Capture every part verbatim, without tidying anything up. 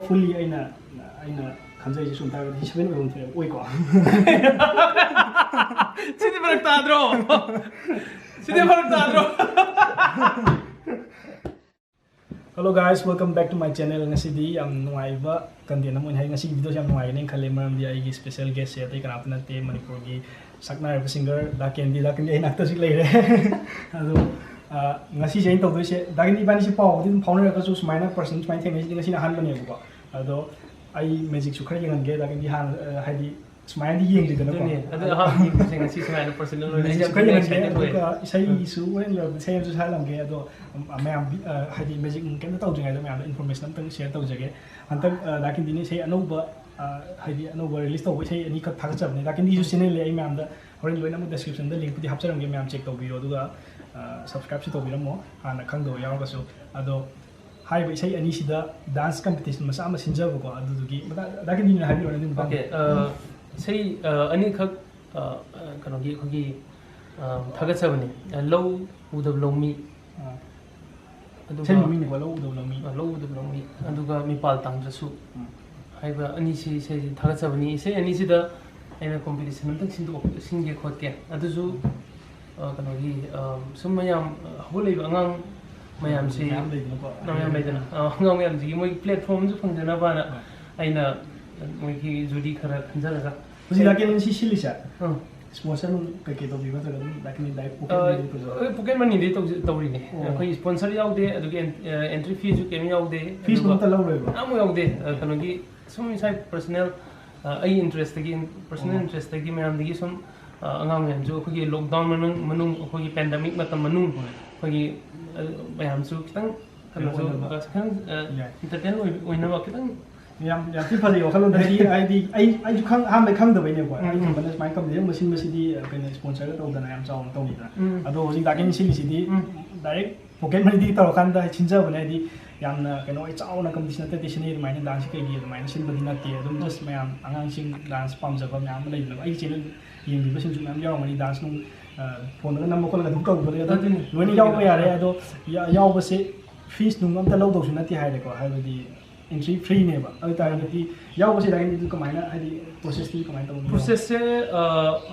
Fully ꯑꯩꯅ ꯑꯩꯅ ꯈꯟꯖꯩꯁꯦ ꯁꯨꯝ ꯇꯥꯔꯒꯗꯤ seven ꯑꯣꯏꯐꯝ ꯊꯣꯛꯑꯦ, ꯑꯣꯏꯀꯣ? ꯁꯤꯗꯤ ꯐꯔꯛ ꯇꯥꯗ꯭ꯔꯣ? ꯁꯤꯗꯤ ꯐꯔꯛ ꯇꯥꯗ꯭ꯔꯣ? Hello guys, welcome back to my channel. ꯉꯁꯤꯗꯤ ꯌꯥꯝ ꯅꯨꯡꯉꯥꯏꯕ content ꯑꯃ ꯑꯣꯏꯅ ꯍꯥꯏ꯫ ꯉꯁꯤꯒꯤ videoꯁꯦ ꯌꯥꯝ ꯅꯨꯡꯉꯥꯏꯒꯅꯤ ꯈꯜꯂꯦ, ꯃꯔꯝꯗꯤ ꯑꯩꯒꯤ special guestꯁꯦ ꯑꯇꯩ ꯀꯅꯥꯝꯇ ꯅꯠꯇꯦ, ꯃꯅꯤꯄꯨꯔꯒꯤ ꯁꯛꯅꯥꯏꯔꯕ singer ꯗꯥ ꯀꯦꯟꯗꯤ꯫ ꯗꯥ ꯀꯦꯟꯗꯤ ꯑꯩ ꯅꯥꯛꯇ ꯍꯧꯖꯤꯛ ꯂꯩꯔꯦ꯫ ꯑꯗꯣ ꯑ, ꯉꯁꯤꯁꯦ ꯑꯩꯅ ꯇꯧꯗꯣꯏꯁꯦ, ꯗꯥ ꯀꯦꯟꯗꯤ ꯏꯕꯥꯅꯤꯁꯦ ꯄꯥꯎꯕꯨꯗꯤ ꯑꯗꯨꯝ ꯐꯥꯎꯅꯔꯒꯁꯨ ꯁꯨꯃꯥꯏꯅ personal ꯁꯨꯃꯥꯏꯅ ꯊꯦꯡꯅꯩꯁꯤꯗꯤ ꯉꯁꯤꯅ ꯑꯍꯥꯟꯕꯅꯦꯕꯀꯣ꯫ ꯑꯗꯣ ꯑꯩ magicꯁꯨ ꯈꯔ ꯌꯦꯡꯍꯟꯒꯦ꯫ ꯗꯥ ꯀꯦꯟꯗꯤ ꯍꯥꯟꯅ ꯑ, ꯍꯥꯏꯗꯤ ꯁꯨꯃꯥꯏꯅꯗꯤ ꯌꯦꯡꯗ꯭ꯔꯤꯗꯅꯀꯣ꯫ ꯑꯗꯨꯅꯦ, ꯑꯗꯨ ꯑꯍꯥꯟꯕ ꯌꯦꯡꯕꯁꯦ ꯉꯁꯤ ꯁꯨꯃꯥꯏꯅ personal ꯑꯣꯏꯅ ꯑꯩꯁꯦ magicꯁꯨ ꯌꯥꯝ ꯈꯔ ꯊꯤꯅ ꯌꯦꯡꯍꯟꯒꯦ꯫ excited ꯑꯣꯏ꯫ ꯑꯗꯨꯒ ꯏꯁꯩꯁꯨ ꯍꯣꯔꯦꯟ ꯂꯣꯏꯔꯛꯄꯗ ꯏꯁꯩ ꯑꯃꯁꯨ ꯁꯛꯍꯜꯂꯝꯒꯦ꯫ ꯑꯗꯣ ꯑ, ꯃꯌꯥꯝ ꯑ, ꯍꯥꯏꯗꯤ magic ꯀꯩꯝꯇ ꯇꯧꯗ꯭ꯔꯤꯉꯩꯗ ꯃꯌꯥꯝꯗ information ꯑꯝꯇꯪ share ꯇꯧꯖꯒꯦ꯫ ꯍꯟꯗꯛ ꯑ, ꯗꯥ ꯀꯦꯟꯗꯤꯅ ꯏꯁꯩ ꯑꯅꯧꯕ ꯑ, ꯍꯥꯏꯗꯤ ꯑꯅꯧꯕ release ꯇꯧꯕ ꯏꯁꯩ ꯑꯅꯤꯈꯛ ꯊꯥꯒꯠꯆꯕꯅꯦ꯫ ꯗꯥ ꯀꯦꯟꯗꯤꯁꯨ channel ꯂꯩ, ꯑꯩ ꯃꯌꯥꯝꯗ ꯍꯣꯔꯦꯟ ꯂꯣꯏꯅꯃꯛ descriptionꯗ linkꯄꯨꯗꯤ ꯍꯥꯞꯆꯔꯝꯒꯦ, ꯃꯌꯥꯝ check ꯇꯧꯕꯤꯌꯣ꯫ ꯑꯗꯨꯒ ꯑ, subscribeꯁꯨ ꯇꯧꯕꯤꯔꯝꯃꯣ, ꯍꯥꯟꯅ ꯈꯪꯗꯕ ꯌꯥꯎꯔꯒꯁꯨ꯫ ꯑꯗꯣ ꯍꯥꯏꯔꯤꯕ ꯏꯁꯩ ꯑꯅꯤꯁꯤꯗ dance competition ꯃꯆꯥ ꯑꯃ ꯁꯤꯟꯖꯕꯀꯣ, ꯑꯗꯨꯗꯨꯒꯤ ꯃꯇꯥꯡ ꯗꯥ ꯀꯦꯟꯗꯤꯅ ꯍꯥꯏꯕꯤꯔꯣꯅꯦ ꯑꯗꯨꯒꯤ ꯃꯇꯥꯡꯗ꯫ Okay, ꯑ, ꯏꯁꯩ ꯑ, ꯑꯅꯤꯈꯛ ꯑ, ꯑ, ꯀꯩꯅꯣꯒꯤ ꯑꯩꯈꯣꯏꯒꯤ ꯑ, ꯊꯥꯒꯠꯆꯕꯅꯤ꯫ ꯑ, ꯂꯧ ꯎꯗꯕ ꯂꯧꯃꯤ꯫ ꯑ, ꯑꯗꯨꯒ ꯏꯁꯩ ꯃꯃꯤꯡꯅꯤꯀꯣ, ꯂꯧ ꯎꯗꯕ ꯂꯧꯃꯤ꯫ ꯑ, ꯂꯧ ꯎꯗꯕ ꯂꯧꯃꯤ꯫ ꯑꯗꯨꯒ ꯃꯤꯄꯥꯜ ꯇꯥꯡꯗ꯭ꯔꯁꯨ ꯎꯝ꯫ ꯍꯥꯏꯕ ꯑꯅꯤꯁꯤ ꯏꯁꯩꯁꯤ ꯊꯥꯒꯠꯆꯕꯅꯤ꯫ ꯏꯁꯩ ꯑꯅꯤꯁꯤꯗ ꯑꯩꯅ competition ꯑꯝꯇꯪ ꯁꯤꯟꯗꯣꯛ-, ꯁꯤꯟꯒꯦ ꯈꯣꯠꯀꯦ꯫ ꯑꯗꯨꯁꯨ ꯑ, ꯀꯩꯅꯣꯒꯤ ꯑ, ꯁꯨꯝ ꯃꯌꯥꯝ ꯑ, ꯍꯧꯒꯠꯂꯛꯏꯕ ꯑꯉꯥꯡ ꯃꯌꯥꯝꯁꯤ ꯃꯌꯥꯝ ꯂꯩꯗꯅꯀꯣ꯫ ꯃꯌꯥꯝ ꯂꯩꯗꯅ ꯑ, ꯑꯉꯥꯡ ꯃꯌꯥꯝꯁꯤꯒꯤ ꯃꯣꯏ platformꯁꯨ ꯐꯪꯖꯅꯕꯅ ꯍꯣꯏ꯫ ꯑꯩꯅ ꯃꯣꯏꯒꯤ jury ꯈꯔ ꯈꯟꯖꯔꯒ ꯍꯧꯖꯤꯛ ꯗꯥ ꯀꯦꯟꯗꯤ ꯁꯤ ꯁꯤꯜꯂꯤꯁꯦ ꯑ, sponsor ꯅꯨꯡ ꯀꯩꯀꯩ ꯇꯧꯕꯤꯕ ꯅꯠꯇ꯭ꯔꯒ ꯑꯗꯨꯝ ꯗꯥ ꯀꯦꯟꯗꯤ direct pocket ꯑ, money ꯇꯧꯖꯕ? ꯑꯩꯈꯣꯏ pocket moneyꯗꯤ ꯇꯧꯖ-, ꯇꯧꯔꯤꯅꯦ꯫ ꯑꯣ꯫ ꯑꯩꯈꯣꯏ sponsor ꯌꯥꯎꯗꯦ, ꯑꯗꯨꯒ ꯑꯦꯟ-, ꯑ, entry feeꯁꯨ ꯀꯩꯝ ꯌꯥꯎꯗꯦ꯫ Fees ꯑꯗꯨꯒ ꯑꯃꯠꯇ ꯂꯧꯔꯣꯏꯕ? ꯑꯃ ꯌꯥꯎꯗꯦ꯫ ꯑ, ꯀꯩꯅꯣꯒꯤ ꯁꯨꯝ ꯏꯁꯥ personal, ꯑ, ꯑꯩ interestꯇꯒꯤ, personal ꯑꯣ꯫ interestꯇꯒꯤ ꯃꯌꯥꯝꯗꯒꯤ ꯁꯨꯝ, ꯑ, ꯑꯉꯥꯡ ꯃꯌꯥꯝꯁꯨ ꯑꯩꯈꯣꯏꯒꯤ lockdown ꯃꯅꯨꯡ, ꯃꯅꯨꯡ ꯑꯩꯈꯣꯏꯒꯤ pandemic ꯃꯇꯝ ꯃꯅꯨꯡ ꯍꯣꯏ꯫ ꯑꯩꯈꯣꯏꯒꯤ, ꯑ, ꯃꯌꯥꯝꯁꯨ ꯈꯤꯇꯪ ꯀꯩꯅꯣꯁꯨ, ꯑꯣꯏꯅꯕ꯫ ꯑ, ꯈꯤꯇꯪ, ꯑ, ꯌꯥꯏ꯫ entertain ꯑꯣꯏ-, ꯑꯣꯏꯅꯕ ꯈꯤꯇꯪ ꯌꯥꯝ, ꯌꯥꯝ ꯊꯤ ꯐꯖꯩ ꯋꯥꯈꯜꯂꯣꯟꯗꯣ꯫ ꯍꯥꯏꯗꯤ, ꯍꯥꯏꯗꯤ ꯑꯩ, ꯑꯩꯁꯨ ꯈꯪ-, ꯑꯍꯥꯟꯕꯗ ꯈꯪꯗꯕꯩꯅꯦꯀꯣ꯫ ꯎꯝ, ꯑꯩ ꯎꯝ꯫ ꯈꯪꯕꯅ ꯁꯨꯃꯥꯏꯅ competition ꯑꯃ ꯁꯤꯟꯕꯁꯤꯗꯤ, ꯑ, ꯀꯩꯅꯣ, sponsorꯒ ꯇꯧꯗꯅ ꯌꯥꯝ ꯆꯥꯎꯅ ꯇꯧꯅꯤꯗꯅ꯫ ꯎꯝ꯫ ꯑꯗꯣ ꯍꯧꯖꯤꯛ ꯗꯥ ꯀꯦꯟꯗꯤ ꯁꯤꯜꯂꯤꯁꯤꯗꯤ ꯎꯝ꯫ direct pocket moneyꯗꯒꯤ ꯇꯧꯔꯀꯥꯟꯗ ꯁꯤꯟꯖꯕꯅꯦ꯫ ꯍꯥꯏꯗꯤ ꯌꯥꯝꯅ ꯀꯩꯅꯣ ꯑꯣꯏ ꯆꯥꯎꯅ competition ꯅꯠꯇꯦ, ꯁꯤꯅꯤ ꯑꯗꯨꯃꯥꯏꯅ danceꯀꯤ ꯀꯩꯒꯤ ꯑꯗꯨꯃꯥꯏꯅ ꯁꯤꯟꯕꯗꯤ ꯅꯠꯇꯦ꯫ ꯑꯗꯨꯝ just ꯃꯌꯥꯝ ꯑꯉꯥꯡꯁꯤꯡ dance ꯄꯥꯝꯖꯕ ꯃꯌꯥꯝ ꯑꯃ ꯂꯩꯗꯅ꯫ ꯑꯩꯒꯤ channel ꯌꯦꯡꯕꯤꯕꯁꯤꯡꯁꯨ ꯃꯌꯥꯝ ꯌꯥꯎꯔꯝꯒꯅꯤ, dance ꯅꯨꯡ, ꯑ, phoneꯗꯒ ꯅꯝꯕ ꯈꯣꯠꯂꯒ ꯑꯗꯨꯝ ꯇꯧꯕꯗ ꯑꯗꯨꯝ ꯑꯗꯨꯅꯤ꯫ ꯂꯣꯏꯅ ꯌꯥꯎꯕ ꯌꯥꯔꯦ꯫ ꯑꯗꯣ ꯌꯥ-, ꯌꯥꯎꯕꯁꯦ fees ꯅꯨꯡ ꯑꯝꯇ ꯂꯧꯗꯧꯁꯨ ꯅꯠꯇꯦ ꯍꯥꯏꯔꯦꯀꯣ꯫ ꯍꯥꯏꯕꯗꯤ ꯑꯦꯟꯇ꯭ꯔꯤ ꯐ꯭ꯔꯤꯅꯦꯕ꯫ ꯑꯗꯨ ꯇꯥꯔꯒꯗꯤ ꯌꯥꯎꯕꯁꯤꯗ ꯑꯩꯗꯤ ꯀꯃꯥꯏꯅ, ꯍꯥꯏꯗꯤ, ꯄ꯭ꯔꯣꯁꯦꯁꯇꯤ ꯀꯃꯥꯏꯅ ꯇꯧꯕꯅꯣ? ꯄ꯭ꯔꯣꯁꯦꯁꯁꯦ, ꯑ,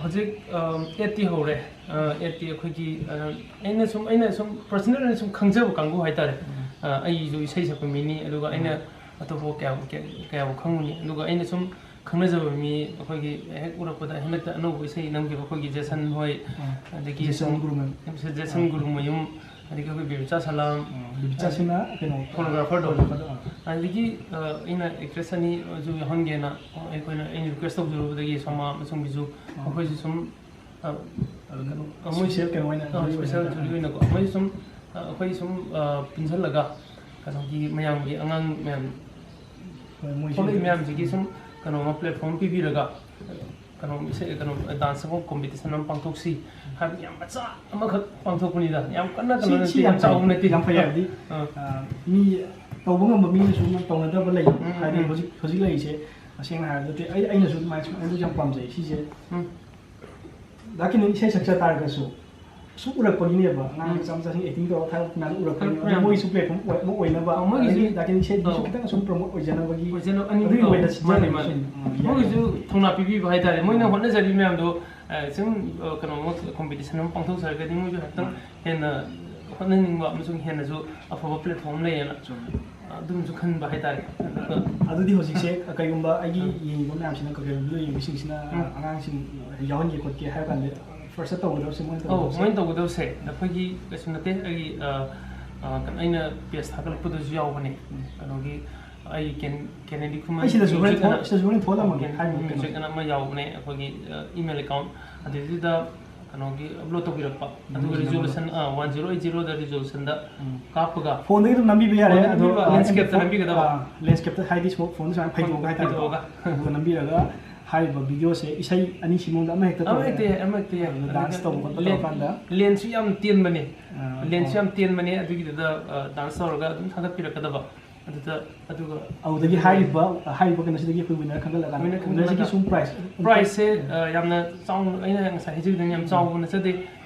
ꯍꯧꯖꯤꯛ, ꯑ, ꯑꯦꯠꯇꯤ ꯍꯧꯔꯦ꯫ ꯑ, ꯑꯦꯠꯇꯤ ꯑꯩꯈꯣꯏꯒꯤ, ꯑ, ꯑꯩꯅ ꯁꯨꯝ, ꯑꯩꯅ ꯁꯨꯝ ꯄꯔꯁꯅꯦꯜ ꯑꯣꯏꯅ ꯁꯨꯝ ꯈꯪꯖꯕ ꯀꯥꯡꯕꯨ ꯍꯥꯏꯇꯥꯔꯦ꯫ ꯎꯝ꯫ ꯑ, ꯑꯩꯁꯨ ꯏꯁꯩ ꯁꯛꯄ ꯃꯤꯅꯤ, ꯑꯗꯨꯒ ꯑꯩꯅ ꯎꯝ꯫ ꯑꯇꯣꯞꯄ ꯀꯌꯥꯕꯨ, ꯀꯌꯥ-, ꯀꯌꯥꯕꯨ ꯈꯪꯉꯨꯅꯤ꯫ ꯑꯗꯨꯒ ꯑꯩꯅ ꯁꯨꯝ ꯈꯪꯅꯖꯕ ꯃꯤ ꯑꯩꯈꯣꯏꯒꯤ ꯍꯦꯛ ꯎꯔꯛꯄꯗ ꯍꯟꯗꯛꯇ ꯑꯅꯧꯕ ꯏꯁꯩ ꯅꯝꯈꯤꯕ ꯑꯩꯈꯣꯏꯒꯤ ꯖꯦꯁꯟ ꯍꯣꯏ, ꯎꯝ꯫ ꯑꯗꯒꯤ ꯖꯦꯁꯟ ꯁꯨꯝ ꯒꯨꯔꯨꯃꯌꯨꯝ꯫ ꯖꯦꯁꯟ ꯑꯥ꯫ ꯒꯨꯔꯨꯃꯌꯨꯝ, ꯑꯗꯒꯤ ꯑꯩꯈꯣꯏ ꯕꯤꯔꯨꯆꯥ ꯁꯂꯥꯝ, ꯎꯝ, ꯕꯤꯔꯨꯆꯥꯁꯤꯅ ꯀꯩꯅꯣ, ꯐꯣꯇꯣꯒ꯭ꯔꯥꯐꯔꯗꯣ꯫ ꯐꯣꯇꯣꯒ꯭ꯔꯥꯐꯔꯗꯣ, ꯑꯥ꯫ ꯑꯗꯒꯤ, ꯑ, ꯑꯩꯅ ꯑꯦꯛꯇ꯭ꯔꯦꯁ ꯑꯅꯤꯁꯨ ꯌꯥꯎꯍꯟꯒꯦꯅ ꯑꯩꯈꯣꯏꯅ, ꯑꯩꯅ ꯔꯤꯀ꯭ꯋꯦꯁ ꯇꯧꯖꯔꯨꯕꯗꯒꯤ ꯁꯣꯃꯥ ꯑꯃꯁꯨꯡ ꯕꯤꯖꯨ, ꯑꯥ꯫ ꯃꯈꯣꯏꯁꯨ ꯁꯨꯝ, ꯑ, ꯑꯗꯨ ꯀꯩꯅꯣ, ꯑ, ꯃꯣꯏ ꯏꯁꯄꯤꯁꯦꯜ ꯀꯩꯅꯣ ꯑꯣꯏꯅ ꯑ, ꯖꯨꯔꯤ ꯏꯁꯄꯤꯁꯦꯜ ꯑꯣꯏꯅ꯫ ꯖꯨꯔꯤ ꯑꯣꯏꯅꯀꯣ, ꯃꯣꯏ ꯁꯨꯝ, ꯑ, ꯑꯩꯈꯣꯏ ꯁꯨꯝ, ꯑ, ꯄꯨꯟꯁꯤꯜꯂꯒ ꯀꯩꯅꯣꯒꯤ ꯃꯌꯥꯝꯒꯤ ꯑꯉꯥꯡ ꯃꯌꯥꯝ ꯍꯣꯏ, ꯃꯣꯏꯁꯨ ꯊꯣꯛꯂꯛꯏ ꯃꯌꯥꯝꯁꯤꯒꯤ ꯁꯨꯝ ꯀꯩꯅꯣ ꯑꯃ ꯄ꯭ꯂꯦꯠꯐꯣꯝ ꯄꯤꯕꯤꯔꯒ ꯀꯩꯅꯣ ꯏꯁꯩ, ꯀꯩꯅꯣ ꯗꯥꯟꯁ ꯑꯃ ꯀꯣꯝꯄꯤꯇꯤꯁꯟ ꯑꯃ ꯄꯥꯡꯊꯣꯛꯁꯤ ꯍꯥꯏꯕ ꯌꯥꯝ ꯃꯆꯥ ꯑꯃꯈꯛ ꯄꯥꯡꯊꯣꯛꯄꯅꯤꯗ, ꯌꯥꯝ ꯀꯟꯅ ꯁꯤ, ꯀꯩꯅꯣ ꯁꯤ ꯅꯠꯇꯦ, ꯌꯥꯝ ꯌꯥꯝ ꯐꯩ, ꯆꯥꯎꯕ ꯅꯠꯇꯦ꯫ ꯌꯥꯝ ꯐꯩ ꯍꯥꯏꯕꯗꯤ, ꯑꯥ꯫ ꯑꯥ, ꯃꯤ ꯇꯧꯕ ꯉꯝꯕ ꯃꯤꯅꯁꯨ ꯇꯧꯅꯗꯕ ꯂꯩ꯫ ꯎꯝ, ꯍꯥꯏꯗꯤ ꯎꯝ꯫ ꯍꯧꯖꯤꯛ, ꯍꯧꯖꯤꯛ ꯂꯩꯔꯤꯁꯦ ꯇꯁꯦꯡꯅ ꯍꯥꯏꯔꯕꯗ ꯑꯩ, ꯑꯩꯅꯁꯨ ꯑꯗꯨꯃꯥꯏꯅ ꯁꯨꯃꯥꯏꯅꯁꯨ ꯌꯥꯝ ꯄꯥꯝꯖꯩ ꯁꯤꯁꯦ꯫ ꯎꯝ꯫ ꯗꯥ ꯀꯤꯅꯣ ꯏꯁꯩ ꯁꯛꯆ ꯇꯥꯔꯒꯁꯨ ꯁꯨꯝ ꯎꯔꯛꯄꯒꯤꯅꯦꯕ, ꯑꯉꯥꯡ ꯎꯝ꯫ ꯃꯆꯥ ꯃꯆꯥꯁꯤꯡ ꯑꯦꯛꯇꯤꯡ ꯇꯧꯔꯒ ꯊꯥꯒꯠꯄ ꯃꯌꯥꯝꯗꯣ ꯎꯔꯛꯄꯒꯤꯅꯦꯕ꯫ ꯎꯔꯛꯄ ꯑꯗꯨ ꯃꯌꯥꯝꯗꯣ꯫ ꯃꯣꯏꯒꯤꯁꯨ ꯄ꯭ꯂꯦꯠꯐꯣꯝ ꯑꯣꯏ-, ꯑꯃ ꯑꯣꯏꯅꯕ, ꯑꯣ, ꯃꯣꯏꯒꯤꯁꯨ ꯑꯗꯒꯤ ꯏꯁꯩꯗꯨꯁꯨ ꯑꯧ꯫ ꯈꯤꯇꯪ ꯁꯨꯝ ꯄ꯭ꯔꯣꯃꯣꯠ ꯑꯣꯏꯖꯅꯕꯒꯤ ꯑꯣꯏꯖꯅꯕ ꯑꯅꯤꯃꯛ ꯑꯗꯨꯒꯤ ꯑꯧ꯫ ꯑꯣꯏꯅ ꯃꯥꯅꯦ, ꯁꯤꯟꯖꯕꯅꯦ ꯃꯥꯅꯦ꯫ ꯁꯨꯝ꯫ ꯎꯝ, ꯃꯣꯏꯒꯤꯁꯨ ꯌꯥꯏ, ꯊꯧꯅꯥ ꯄꯤꯕꯤꯕ ꯍꯥꯏꯇꯥꯔꯦ꯫ ꯃꯣꯏꯅ ꯎꯝ꯫ ꯍꯣꯠꯅꯖꯔꯤ ꯃꯌꯥꯝꯗꯣ, ꯑ, ꯁꯨꯝ, ꯑ, ꯀꯩꯅꯣꯃ ꯀꯣꯝꯄꯤꯇꯤꯁꯟ ꯑꯃ ꯄꯥꯡꯊꯣꯛꯆꯔꯒꯗꯤ ꯃꯣꯏꯁꯨ ꯍꯥꯏꯐꯦꯠꯇꯪ ꯃꯥꯅꯦ꯫ ꯍꯦꯟꯅ ꯍꯣꯠꯅꯅꯤꯡꯕ ꯑꯃꯁꯨꯡ ꯍꯦꯟꯅꯁꯨ ꯑꯐꯕ ꯄ꯭ꯂꯦꯠꯐꯣꯝ ꯂꯩꯌꯦꯅ ꯆꯨꯝꯃꯦ꯫ ꯑꯗꯨꯝꯁꯨ ꯈꯟꯕ ꯍꯥꯏꯇꯥꯔꯦ꯫ ꯑꯗꯨꯒ ꯑꯗꯨꯗꯤ ꯍꯧꯖꯤꯛꯁꯦ ꯀꯩꯒꯨꯝꯕ ꯑꯩꯒꯤ ꯑꯥ꯫ ꯌꯦꯡꯉꯤꯕ ꯃꯌꯥꯝꯁꯤꯅ, ꯀꯩꯒꯨꯝꯕ ꯌꯦꯡꯕꯁꯤꯡꯁꯤꯅ ꯎꯝ꯫ ꯑꯉꯥꯡꯁꯤꯡ ꯌꯥꯎꯍꯟꯒꯦ ꯈꯣꯠꯀꯦ ꯍꯥꯏꯕ ꯀꯥꯟꯗ ꯐꯥꯔꯁꯇ ꯇꯧꯒꯗꯕꯁꯦ ꯃꯣꯏꯅ ꯑꯧ, ꯇꯧꯒꯗꯕꯁꯦ? ꯃꯣꯏꯅ ꯇꯧꯒꯗꯕꯁꯦ ꯑꯩꯈꯣꯏꯒꯤ ꯀꯩꯁꯨ ꯅꯠꯇꯦ, ꯑꯩꯒꯤ, ꯑ, ꯑ, ꯀꯩꯅꯣ, ꯑꯩꯅ ꯄꯦꯖ ꯊꯥꯒꯠꯂꯛꯄꯗꯁꯨ ꯌꯥꯎꯕꯅꯦ꯫ ꯎꯝ꯫ ꯀꯩꯅꯣꯒꯤ, ꯑꯩ ꯀꯦꯟ-, ꯀꯦꯅꯦꯗꯤ ꯈꯨꯃꯟ ꯑꯩ ꯁꯤꯗꯁꯨ ꯍꯣꯔꯦꯟ ꯃ꯭ꯌꯨꯖꯤꯛ ꯊꯣꯛ-, ꯑꯅ, ꯁꯤꯗꯁꯨ ꯍꯣꯔꯦꯟ ꯊꯣꯛꯍꯜꯂꯝꯃꯒꯦ, ꯀꯦꯟ-, ꯍꯥꯏꯔꯤꯕ ꯀꯩꯅꯣ꯫ ꯃ꯭ꯌꯨꯖꯤꯛ ꯑꯅ ꯑꯃ ꯌꯥꯎꯕꯅꯦ ꯑꯩꯈꯣꯏꯒꯤ, ꯑ, ꯏꯃꯦꯜ ꯑꯦꯀꯥꯎꯟ꯫ ꯑꯗꯨꯗꯨꯗ ꯀꯩꯅꯣꯒꯤ ꯑꯞꯂꯣꯗ ꯇꯧꯕꯤꯔꯛꯄ꯫ ꯎꯝ, ꯑꯗꯨꯒ ꯎꯝ, ꯔꯤꯖꯣꯂꯨꯁꯟ, ꯑ, ꯋꯥꯟ ꯖꯤꯔꯣ ꯑꯩꯠ ꯖꯤꯔꯣꯗ ꯔꯤꯖꯣꯂꯨꯁꯟꯗ ꯎꯝ꯫ ꯀꯥꯞꯄꯒ ꯐꯣꯟꯗꯒꯤ ꯑꯗꯨꯝ ꯅꯝꯕꯤꯕ ꯌꯥꯔꯦ, ꯐꯣꯟꯗ ꯑꯗꯣ ꯅꯝꯕꯤꯕ, ꯂꯦꯟꯁꯀꯦꯞꯇ ꯐꯣꯟ, ꯅꯝꯕꯤꯒꯗꯕ꯫ ꯑꯥ, ꯂꯦꯟꯁꯀꯦꯞꯇ ꯍꯥꯏꯗꯤ ꯁꯣ-, ꯐꯣꯟꯗ ꯁꯨꯃꯥꯏꯅ ꯐꯩꯗꯣꯛꯑꯒ ꯍꯥꯏꯇꯥꯔꯦꯀꯣ꯫ ꯐꯩꯗꯣꯛꯑꯒ꯫ ꯑꯗꯨꯒ ꯅꯝꯕꯤꯔꯒ ꯍꯥꯏꯔꯤꯕ ꯚꯤꯗꯤꯑꯣꯁꯦ ꯏꯁꯩ ꯑꯅꯤꯁꯤꯃꯛꯇ ꯑꯃ ꯍꯦꯛꯇ ꯑꯃ ꯇꯧꯕ ꯍꯦꯛꯇ ꯌꯥꯏ, ꯌꯥꯏ꯫ ꯑꯃ ꯍꯦꯛꯇ ꯌꯥꯏ꯫ ꯑꯗꯨꯒ ꯗꯥꯟꯁ ꯑꯗꯨꯒ ꯇꯧꯕ ꯈꯣꯠꯄ ꯂꯦꯟ-, ꯇꯧꯔꯀꯥꯟꯗ꯫ ꯂꯦꯟꯁꯨ ꯌꯥꯝ ꯇꯦꯟꯕꯅꯦ꯫ ꯑꯥ, ꯂꯦꯟꯁꯨ ꯑꯣ꯫ ꯌꯥꯝ ꯇꯦꯟꯕꯅꯦ, ꯑꯗꯨꯒꯤꯗꯨꯗ, ꯑ, ꯗꯥꯟꯁ ꯇꯧꯔꯒ ꯑꯗꯨꯝ ꯊꯥꯒꯠꯄꯤꯔꯛꯀꯗꯕ꯫ ꯑꯗꯨꯗ, ꯑꯗꯨꯒ ꯑꯗꯨꯗꯒꯤ ꯍꯥꯏꯔꯤꯕ, ꯍꯥꯏꯔꯤꯕ ꯀꯩꯅꯣꯁꯤꯗꯒꯤ ꯑꯩꯈꯣꯏ ꯋꯤꯟꯅꯔ ꯈꯟꯒꯠꯂꯀꯥꯟꯗ, ꯋꯤꯟꯅꯔ ꯈꯟꯒꯠꯂꯒ ꯋꯤꯟꯅꯔꯁꯤꯒꯤ ꯁꯨꯝ ꯄ꯭ꯔꯥꯏꯖ, ꯄ꯭ꯔꯥꯏꯖꯁꯦ, ꯑ, ꯌꯥꯝꯅ ꯆꯥꯎꯅ, ꯑꯩꯅ ꯉꯁꯥꯏ ꯍꯥꯏꯖꯈꯤꯕꯗꯨꯅ ꯌꯥꯝ ꯎꯝ꯫ ꯆꯥꯎꯕ ꯅꯠꯆꯗꯦ꯫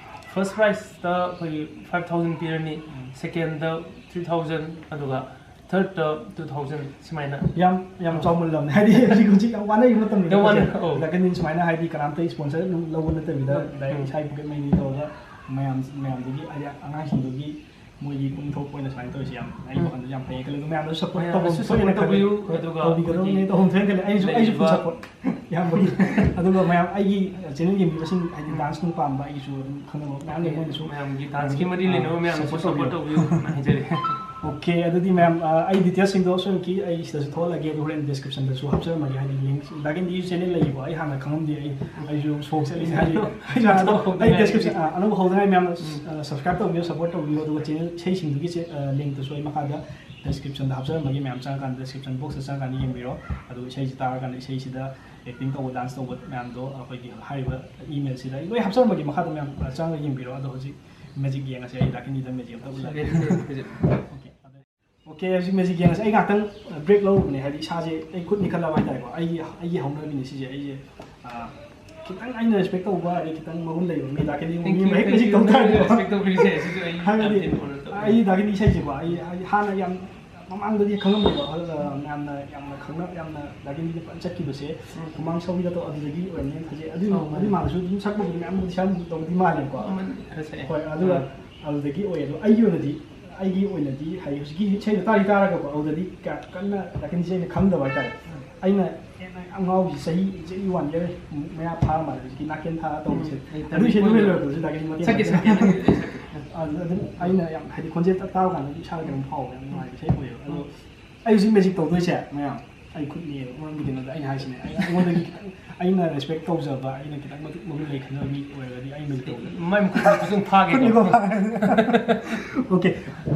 ꯐꯥꯔꯁ ꯄ꯭ꯔꯥꯏꯖꯇ ꯑꯩꯈꯣꯏꯒꯤ ꯐꯥꯏꯚ ꯊꯥꯎꯖꯟ ꯄꯤꯔꯅꯤ, ꯎꯝ꯫ ꯁꯦꯀꯦꯟꯗ ꯊ꯭ꯔꯤ ꯊꯥꯎꯖꯟ, ꯑꯗꯨꯒ ꯊꯥꯔꯠꯇ ꯇꯨ ꯊꯥꯎꯖꯟ ꯁꯨꯃꯥꯏꯅ꯫ ꯌꯥꯝ ꯌꯥꯝ ꯆꯥꯎꯃꯜꯂꯝꯅꯦ, ꯍꯥꯏꯗꯤ ꯍꯧꯖꯤꯛ ꯍꯧꯖꯤꯛ ꯌꯥꯝ ꯋꯥꯅꯔꯤꯕ ꯃꯇꯝꯅꯤꯅ꯫ ꯌꯥꯝ ꯋꯥꯅ-, ꯑꯧ꯫ ꯂꯥꯛꯀꯅꯤ ꯁꯨꯃꯥꯏꯅ, ꯍꯥꯏꯗꯤ ꯀꯅꯥꯝꯇ sponsor ꯑꯗꯨꯝ ꯂꯧꯕ ꯅꯠꯇꯕꯤꯗ ꯎꯝ, direct ꯎꯝ꯫ ꯏꯁꯥꯒꯤ pocket money ꯇꯧꯔꯒ ꯃꯌꯥꯝ ꯃꯌꯥꯝꯗꯒꯤ, ꯍꯥꯏꯗꯤ ꯑꯉꯥꯡꯁꯤꯡꯗꯨꯒꯤ ꯃꯣꯏꯒꯤ ꯄꯨꯛꯅꯤꯡ ꯊꯧꯒꯠꯄ ꯑꯣꯏꯅ ꯁꯨꯃꯥꯏꯅ ꯇꯧꯔꯤꯁꯦ ꯌꯥꯝ ꯑꯩꯒꯤ ꯎꯝ꯫ ꯋꯥꯈꯜꯗꯁꯨ ꯌꯥꯝ ꯐꯩ ꯈꯜꯂꯦ꯫ ꯑꯗꯣ ꯃꯌꯥꯝꯅꯁꯨ support ꯃꯌꯥꯝꯅꯁꯨ ꯇꯧꯐꯝ ꯊꯣꯛꯑꯦꯅ support ꯇꯧꯕꯤꯌꯨ, ꯈꯜꯂꯦ꯫ ꯑꯗꯨꯒ ꯇꯧꯕꯤꯒꯗꯧꯕꯅꯦ, ꯑꯩꯈꯣꯏꯒꯤ ꯇꯧꯐꯝ ꯊꯣꯛꯑꯦꯅ ꯈꯜꯂꯦ꯫ ꯑꯩꯁꯨ ꯑꯩꯁꯨ full ꯂꯩꯔꯤꯕ support꯫ ꯌꯥꯝꯕꯒꯤ꯫ ꯑꯗꯨꯒ ꯃꯌꯥꯝ ꯑꯩꯒꯤ channel ꯌꯦꯡꯕꯤꯕꯁꯤꯡ, ꯍꯥꯏꯗꯤ dance ꯅꯨꯡ ꯄꯥꯝꯕ ꯑꯩꯒꯤꯁꯨ ꯑꯗꯨꯝ ꯈꯪꯅꯕ ꯃꯌꯥꯝ ꯂꯩ, ꯃꯣꯏꯅꯁꯨ ꯃꯌꯥꯝꯒꯤ danceꯀꯤ ꯃꯔꯤ ꯂꯩꯅꯕ ꯑꯥ, ꯃꯌꯥꯝꯅꯁꯨ support support ꯇꯧꯕꯤꯌꯨ ꯍꯥꯏꯖꯔꯤ꯫ OK, ꯑꯗꯨꯗꯤ ꯃꯌꯥꯝ, ꯑ, ꯑꯩ detailsꯁꯤꯡꯗꯣ ꯁꯣꯏꯗꯅꯀꯤ ꯑꯩ ꯁꯤꯗꯁꯨ ꯊꯣꯛꯍꯜꯂꯒꯦ, ꯑꯗꯨ ꯍꯣꯔꯦꯟ descriptionꯗꯁꯨ ꯍꯥꯞꯆꯔꯝꯃꯒꯦ, ꯍꯥꯏꯗꯤ link, ꯗꯥꯒꯤꯟꯗꯤꯒꯤ channel ꯂꯩꯌꯦꯀꯣ, ꯑꯩ ꯍꯥꯟꯅ ꯈꯪꯉꯝꯗꯦ, ꯑꯩ, ꯑꯩꯁꯨ ꯁꯣꯛ ꯆꯠꯂꯤꯅꯦ, ꯍꯥꯏꯗꯤ ꯑꯩꯁꯨ ꯍꯥꯟꯅ ꯑꯗꯨꯝ, ꯑꯩ description, ꯑ, ꯑꯅꯧꯕ ꯍꯧꯗꯉꯥꯏ ꯃꯌꯥꯝꯅ, ꯎꯝ꯫ ꯑ, subscribe ꯇꯧꯕꯤꯌꯨ, support ꯇꯧꯕꯤꯌꯨ, ꯑꯗꯨꯒ channel ꯏꯁꯩꯁꯤꯡꯗꯨꯒꯤ ꯆꯦ-, ꯑ, linkꯇꯨꯁꯨ ꯑꯩ ꯃꯈꯥꯗ descriptionꯗ ꯍꯥꯞꯆꯔꯝꯃꯒꯦ, ꯃꯌꯥꯝ ꯆꯪꯉꯀꯥꯟꯗ description boxꯇ ꯆꯪꯉꯀꯥꯟꯗ ꯌꯦꯡꯕꯤꯔꯣ꯫ ꯑꯗꯨꯒ ꯏꯁꯩꯁꯤ ꯇꯥꯔꯀꯥꯟꯗ ꯏꯁꯩꯁꯤꯗ acting ꯇꯧꯕ, dance ꯇꯧꯕ ꯃꯌꯥꯝꯗꯣ ꯑꯩꯈꯣꯏꯒꯤ ꯍꯥꯏꯔꯤꯕ emailꯁꯤꯗ ꯑꯩ ꯂꯣꯏ ꯍꯥꯞꯆꯔꯝꯃꯒꯦ, ꯃꯈꯥꯗ ꯃꯌꯥꯝ, ꯑ, ꯆꯪꯉꯒ ꯌꯦꯡꯕꯤꯔꯣ꯫ ꯑꯗꯣ ꯍꯧꯖꯤꯛ magic ꯌꯦꯡꯉꯁꯦ, ꯑꯩ ꯗꯥꯒꯤꯟꯗꯤꯗ magic ꯑꯝꯇ ꯎꯠꯂꯒꯦ꯫ ꯁꯤꯗꯩꯁꯤꯗ ꯍꯧꯖꯤꯛ OK, ꯑꯗ-, OK, ꯍꯧꯖꯤꯛ magic ꯌꯦꯡꯉꯁꯦ꯫ ꯑꯩ ꯉꯥꯛꯇꯪ break ꯂꯧꯔꯨꯕꯅꯦ, ꯍꯥꯏꯗꯤ ꯏꯁꯥꯁꯦ ꯑꯩ ꯈꯨꯠ ꯅꯤꯛꯈꯠꯂꯕ ꯍꯥꯏꯇꯥꯔꯦꯀꯣ꯫ ꯑꯩꯒꯤ, ꯑꯩꯒꯤ ꯍꯧꯅꯕꯤꯅꯦ ꯁꯤꯁꯦ꯫ ꯑꯩꯁꯦ, ꯑ, ꯈꯤꯇꯪ ꯑꯩꯅ respect ꯇꯧꯕ, ꯑꯗꯩ ꯈꯤꯇꯪ ꯃꯒꯨꯟ ꯂꯩꯕ ꯃꯤ ꯂꯥꯛꯀꯅꯤ, Thank me you, ꯃꯍꯦꯛ thank magic you, ꯇꯧ thank you, ꯇꯥꯔꯗꯤ꯫ respect ꯇꯧꯕꯤꯔꯤꯁꯦ꯫ ꯑꯁꯤꯁꯨ ꯑꯩ ꯍꯥꯏꯕꯗꯤ ꯌꯥꯝ ꯊꯤꯅ honor ꯇꯧꯋꯦ꯫ ꯑꯩ ꯗꯥꯒꯤꯟꯗꯤ ꯏꯁꯩꯁꯦꯀꯣ, ꯑꯩ, ꯑꯩ ꯍꯥꯟꯅ ꯌꯥꯝ ꯃꯃꯥꯡꯗꯗꯤ ꯈꯪꯉꯝꯗꯦꯕ, ꯑꯗꯨꯒ ꯃꯌꯥꯝꯅ ꯌꯥꯝꯅ ꯈꯪꯅ-, ꯌꯥꯝꯅ ꯗꯥꯒꯤꯟꯗꯤꯗ ꯐꯖꯅ ꯆꯠꯈꯤꯕꯁꯦ, ꯎꯝ꯫ ꯈꯨꯃꯥꯡ ꯁꯧꯋꯤꯗ ꯇꯧ, ꯑꯗꯨꯗꯒꯤ ꯑꯣꯏꯔꯝꯅꯤ ꯈꯜꯂꯦ꯫ ꯑꯗꯨ, ꯑꯧ, ꯃꯥꯅꯦ꯫ ꯑꯗꯨ ꯃꯥꯅꯁꯨ ꯑꯗꯨꯝ ꯁꯛꯄꯕꯨꯗꯤ ꯃꯌꯥꯝꯕꯨꯗꯤ ꯁꯛꯑꯝꯗꯧꯗꯤ ꯃꯥꯜꯂꯦꯕꯀꯣ꯫ ꯃꯃꯟ ꯈꯔ ꯁꯛꯑꯦ꯫ ꯍꯣꯏ, ꯑꯗꯨꯒ ꯑꯥ꯫ ꯑꯗꯨꯗꯒꯤ ꯑꯣꯏ꯫ ꯑꯗꯣ ꯑꯩꯒꯤ ꯑꯣꯏꯅꯗꯤ, ꯑꯩꯒꯤ ꯑꯣꯏꯅꯗꯤ ꯍꯥꯏꯗꯤ ꯍꯧꯖꯤꯛꯀꯤ ꯏꯁꯩꯗꯣ ꯇꯥꯗꯤ ꯇꯥꯔꯒꯀꯣ, ꯑꯗꯨꯗꯗꯤ ꯀꯌꯥ ꯀꯟꯅ ꯗꯥꯒꯤꯟꯗꯤꯁꯦ ꯑꯩꯅ ꯈꯪꯗꯕ ꯍꯥꯏꯇꯥꯔꯦ꯫ ꯑꯩꯅ ꯍꯦꯟꯅ ꯌꯥꯝ ꯉꯥꯎꯕꯁꯤ ꯆꯍꯤ, ꯆꯍꯤ one year ꯃꯌꯥ ꯐꯥꯔ ꯃꯥꯜꯂꯦ, ꯍꯧꯖꯤꯛꯀꯤ ꯅꯥꯀꯦꯟ ꯊꯥ ꯇꯧꯕꯁꯦ꯫ ꯎꯝ, ꯑꯩ ꯑꯗꯨꯏ ꯏꯁꯩꯗꯣ ꯇꯥꯅꯤꯡꯕ ꯂꯣꯏꯔꯛꯄꯗꯁꯨ ꯗꯥꯒꯤꯟꯗꯤ ꯃꯇꯦꯛ ꯁꯛꯀꯦ, ꯃꯇꯦꯛ ꯁꯛꯀꯦ, ꯅꯪꯒꯤ ꯏꯁꯩ ꯁꯛꯀꯦ꯫ ꯑꯗꯨ ꯑꯗꯨꯝ ꯑꯩꯅ ꯌꯥꯝ ꯍꯥꯏꯗꯤ ꯈꯣꯟꯖꯦꯜ ꯇꯥꯕ ꯀꯥꯟꯗꯗꯤ ꯏꯁꯥꯗ ꯀꯩꯅꯣꯝ ꯐꯥꯎꯕ, ꯌꯥꯝ ꯅꯨꯡꯉꯥꯏꯕ ꯏꯁꯩ ꯑꯣꯏꯌꯦꯕ꯫ ꯑꯗꯣ ꯑꯩ ꯍꯧꯖꯤꯛ magic ꯇꯧꯗꯣꯏꯁꯦ ꯃꯌꯥꯝ, ꯑꯩ ꯈꯨꯠꯅꯦꯕ, ꯃꯔꯝꯗꯤ ꯀꯩꯅꯣꯗ ꯑꯩꯅ ꯍꯥꯏꯁꯤꯅꯦ, ꯑꯩ, ꯑꯩꯉꯣꯟꯗꯒꯤ ꯈꯤꯇꯪ ꯑꯩꯅ respect ꯇꯧꯖꯕ, ꯑꯩꯅ ꯈꯤꯇꯪ ꯃꯇꯤꯛ ꯃꯒꯨꯟ ꯂꯩ ꯈꯟꯖꯕ ꯃꯤ ꯑꯣꯏꯔꯒꯗꯤ ꯑꯩ magic ꯇꯧꯗꯣꯏꯅꯦ꯫ ꯃꯥꯏ ꯃꯈꯨꯠꯇ ꯈꯨꯠꯁꯨꯝ ꯐꯥꯒꯦ ꯈꯨꯠꯅꯤꯀꯣ꯫ ꯇꯧꯕ꯫ OK,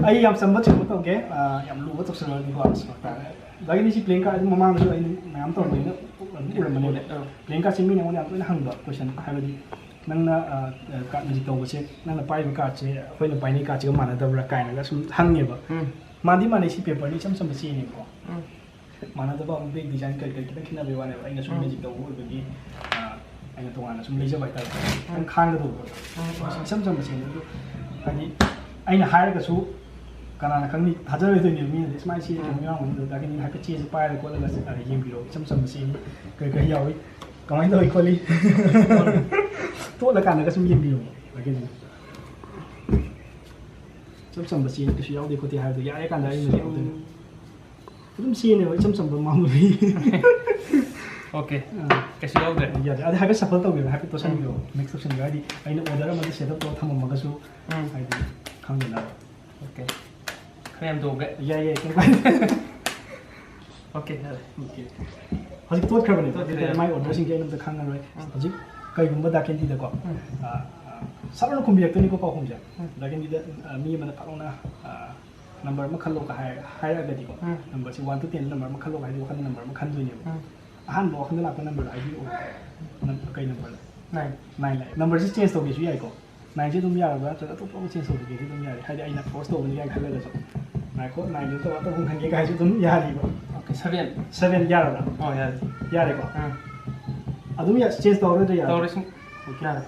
ꯑꯩ ꯌꯥꯝ ꯆꯝꯕ ꯆꯨꯝꯕ ꯇꯧꯒꯦ, ꯑ, ꯌꯥꯝ ꯂꯨꯕ ꯇꯧꯁꯜꯂꯛꯑꯗꯤꯀꯣ, ꯑꯁ, ꯐꯔꯛ ꯇꯥꯔꯦ꯫ ꯗꯥꯒꯤꯟꯗꯤꯁꯤ playing card ꯑꯗꯨꯝ ꯃꯃꯥꯡꯗꯁꯨ ꯑꯩꯅ ꯃꯌꯥꯝ ꯇꯧꯔꯝꯕꯅꯤꯅ ꯑꯗꯨꯝ ꯎꯔꯝꯕꯅꯦꯕ꯫ ꯑꯥ꯫ Playing cardꯁꯦ ꯃꯤꯅ ꯑꯩꯉꯣꯟꯗ ꯌꯥꯝ ꯇꯣꯏꯅ ꯍꯪꯕ question, ꯍꯥꯏꯕꯗꯤ ꯅꯪꯅ, ꯑ, ꯑ, card magic ꯇꯧꯕꯁꯦ, ꯅꯪꯅ ꯄꯥꯏꯔꯤꯕ cardꯁꯦ ꯑꯩꯈꯣꯏꯅ ꯄꯥꯏꯅꯩ cardꯁꯤꯒ ꯃꯥꯟꯅꯗꯕ꯭ꯔꯥ ꯀꯥꯏꯅꯒ ꯁꯨꯝ ꯍꯪꯉꯦꯕ꯫ ꯎꯝ꯫ ꯃꯥꯟꯗꯤ ꯃꯥꯟꯅꯩ, ꯁꯤ paperꯗꯤ ꯏꯆꯝ ꯆꯝꯕ ꯆꯦꯅꯦꯕꯀꯣ꯫ ꯎꯝ꯫ ꯃꯥꯟꯅꯗꯕ ꯑꯃꯨꯛ big design ꯀꯔꯤ ꯀꯔꯤ ꯈꯤꯇꯪ ꯈꯦꯠꯅꯕꯒꯤ ꯋꯥꯅꯦꯕ꯫ ꯑꯩꯅ ꯁꯨꯝ ꯎꯝ꯫ magic ꯇꯧꯕ ꯑꯣꯏꯕꯒꯤ, ꯑ, ꯑꯩꯅ ꯇꯣꯉꯥꯟꯅ ꯁꯨꯝ ꯂꯩꯖꯕ ꯍꯥꯏꯇꯥꯔꯦ꯫ ꯈꯤꯇꯪ ꯈꯥꯡꯒꯗꯧꯕ ꯄꯣꯠꯇꯣ꯫ ꯎꯝ꯫ ꯏꯆꯝ ꯆꯝꯕ ꯆꯦꯅꯦ ꯑꯗꯨ, ꯍꯥꯏꯗꯤ ꯑꯩꯅ ꯍꯥꯏꯔꯒꯁꯨ ꯀꯅꯥꯅ ꯈꯪꯅꯤ? ꯊꯥꯖꯔꯣꯏꯗꯣꯏꯅꯦ ꯃꯤꯅꯗꯤ꯫ ꯁꯨꯃꯥꯏꯅ ꯆꯦ ꯀꯩꯅꯣ ꯌꯥꯎꯔꯝꯒꯅꯤ꯫ ꯑꯗꯨꯗ ꯗꯥ ꯀꯦꯟꯗꯤꯅ ꯍꯥꯏꯐꯦꯠ ꯆꯦꯁꯦ ꯄꯥꯏꯔ ꯈꯣꯠꯂꯒ, ꯑ, ꯌꯦꯡꯕꯤꯔꯣ꯫ ꯏꯆꯝ ꯆꯝꯕ ꯆꯦꯅꯤ꯫ ꯀꯔꯤ ꯀꯔꯤ ꯌꯥꯎꯏ? ꯀꯃꯥꯏꯅ ꯇꯧꯏ ꯈꯣꯠꯂꯤ? ꯇꯣꯠꯂꯀꯥꯟꯗꯒ ꯁꯨꯝ ꯌꯦꯡꯕꯤꯔꯣ꯫ ꯗꯥ ꯀꯦꯟꯗꯤꯅ ꯏꯆꯝ ꯆꯝꯕ ꯆꯦꯅꯤ, ꯀꯩꯁꯨ ꯌꯥꯎꯗꯦ ꯈꯣꯠꯇꯦ ꯍꯥꯏꯕꯗꯣ ꯌꯥꯔꯦ ꯀꯥꯟꯗ ꯑꯩꯅ ꯌꯥꯎꯗꯣꯏꯅꯦ꯫ ꯑꯗꯨꯝ ꯆꯦꯅꯦꯕ, ꯏꯆꯝ ꯆꯝꯕ ꯃꯥꯃꯨꯂꯤ꯫ ꯑꯣꯀꯦ꯫ ꯑꯥ꯫ ꯀꯩꯁꯨ ꯌꯥꯎꯗ꯭ꯔꯦ? ꯌꯥꯗꯦ꯫ ꯑꯗꯨ ꯍꯥꯏꯐꯦꯠ shuffle ꯇꯧꯕꯤꯔꯣ, ꯍꯥꯏꯐꯦꯠ ꯇꯣꯠꯁꯟꯕꯤꯔꯣ, ꯎꯝ꯫ Mix ꯇꯧꯁꯟꯕꯤꯔꯣ꯫ ꯍꯥꯏꯗꯤ ꯑꯩꯅ order ꯑꯃꯗ set up ꯇꯧꯔ ꯊꯝꯃꯝꯃꯒꯁꯨ, ꯎꯝ꯫ ꯍꯥꯏꯗꯤ ꯈꯪꯗꯅꯕ꯫ ꯑꯣꯀꯦ꯫ ꯈꯔ ꯌꯥꯝ ꯇꯣꯛꯑꯒꯦ꯫ ꯌꯥꯏ, ꯌꯥꯏ, ꯀꯩꯝ ꯀꯥꯏꯗꯦ꯫ ꯑꯣꯀꯦ, ꯌꯥꯔꯦ꯫ ꯑꯣꯀꯦ꯫ ꯍꯧꯖꯤꯛ ꯇꯣꯠꯈ꯭ꯔꯕꯅꯦꯕ꯫ ꯇꯣꯠꯈ꯭ꯔꯦ꯫ ꯑꯗꯨꯗꯤ my order ꯁꯤꯡꯁꯦ ꯑꯩ ꯑꯝꯇ ꯈꯪꯉꯔꯣꯏ꯫ ꯎꯝ꯫ ꯍꯧꯖꯤꯛ ꯀꯩꯒꯨꯝꯕ ꯗꯥ ꯀꯦꯟꯗꯤꯗꯀꯣ, ꯎꯝ꯫ ꯑ, ꯑ, ꯁꯠ ꯑꯃ ꯈꯨꯝꯕꯤꯔꯛꯇꯣꯏꯅꯤꯀꯣ ꯄꯥꯎꯈꯨꯝꯁꯦ꯫ ꯎꯝ꯫ ꯗꯥ ꯀꯦꯟꯗꯤꯗ, ꯑ, ꯃꯤ ꯑꯃꯅ ꯐꯠ ꯂꯥꯎꯅ, ꯑ, number ꯑꯃ ꯈꯜꯂꯣ ꯀ ꯍꯥꯏ-, ꯍꯥꯏꯔꯛꯑꯒꯗꯤꯀꯣ, ꯎꯝ꯫ Number ꯁꯤ one to ten number ꯑꯃ ꯈꯜꯂꯣ ꯍꯥꯏꯗꯤ ꯋꯥꯈꯜꯗ number ꯑꯃ ꯈꯟꯗꯣꯏꯅꯦꯕ꯫ ꯎꯝ꯫ ꯑꯍꯥꯟꯕ ꯋꯥꯈꯜꯗ ꯂꯥꯛꯄ number ꯗꯣ ꯍꯥꯏꯕꯤꯔꯛꯑꯣ꯫ ꯅꯝ-, ꯀꯩ number ꯅꯣ? Nine꯫ Nine ꯂꯥꯛꯑꯦ꯫ Number ꯁꯤ change ꯇꯧꯒꯦꯁꯨ ꯌꯥꯏꯀꯣ꯫ Nine ꯁꯦ ꯑꯗꯨꯝ ꯌꯥꯔꯕ꯭ꯔꯥ? ꯅꯠꯇ꯭ꯔꯒ ꯑꯇꯣꯞꯄ ꯑꯃ change ꯇꯧꯒꯦꯁꯨ ꯑꯗꯨꯝ ꯌꯥꯔꯦ꯫ ꯍꯥꯏꯗꯤ ꯑꯩꯅ force ꯇꯧꯕꯅꯤ ꯀꯥꯏꯅ ꯈꯜꯂꯒꯁꯨ꯫ ꯉꯥꯏꯈꯣ, nine ꯗꯨ ꯅꯠꯇꯕ ꯑꯇꯣꯞꯄ ꯑꯃ ꯈꯟꯒꯦ ꯀꯥꯏꯁꯨ ꯑꯗꯨꯝ ꯌꯥꯔꯤꯕ꯫ Okay, seven꯫ Seven ꯌꯥꯔꯕ꯭ꯔꯥ? ꯑꯣ, ꯌꯥꯔꯦ꯫ ꯌꯥꯔꯦꯀꯣ? ꯎꯝ꯫ ꯑꯗꯨꯝ ꯌꯥ-, change ꯇꯧꯔꯔꯣꯏꯗ꯭ꯔꯥ? ꯌꯥꯔꯦ? ꯇꯧꯔꯁꯤ꯫ Okay꯫ ꯌꯥꯔꯦ꯫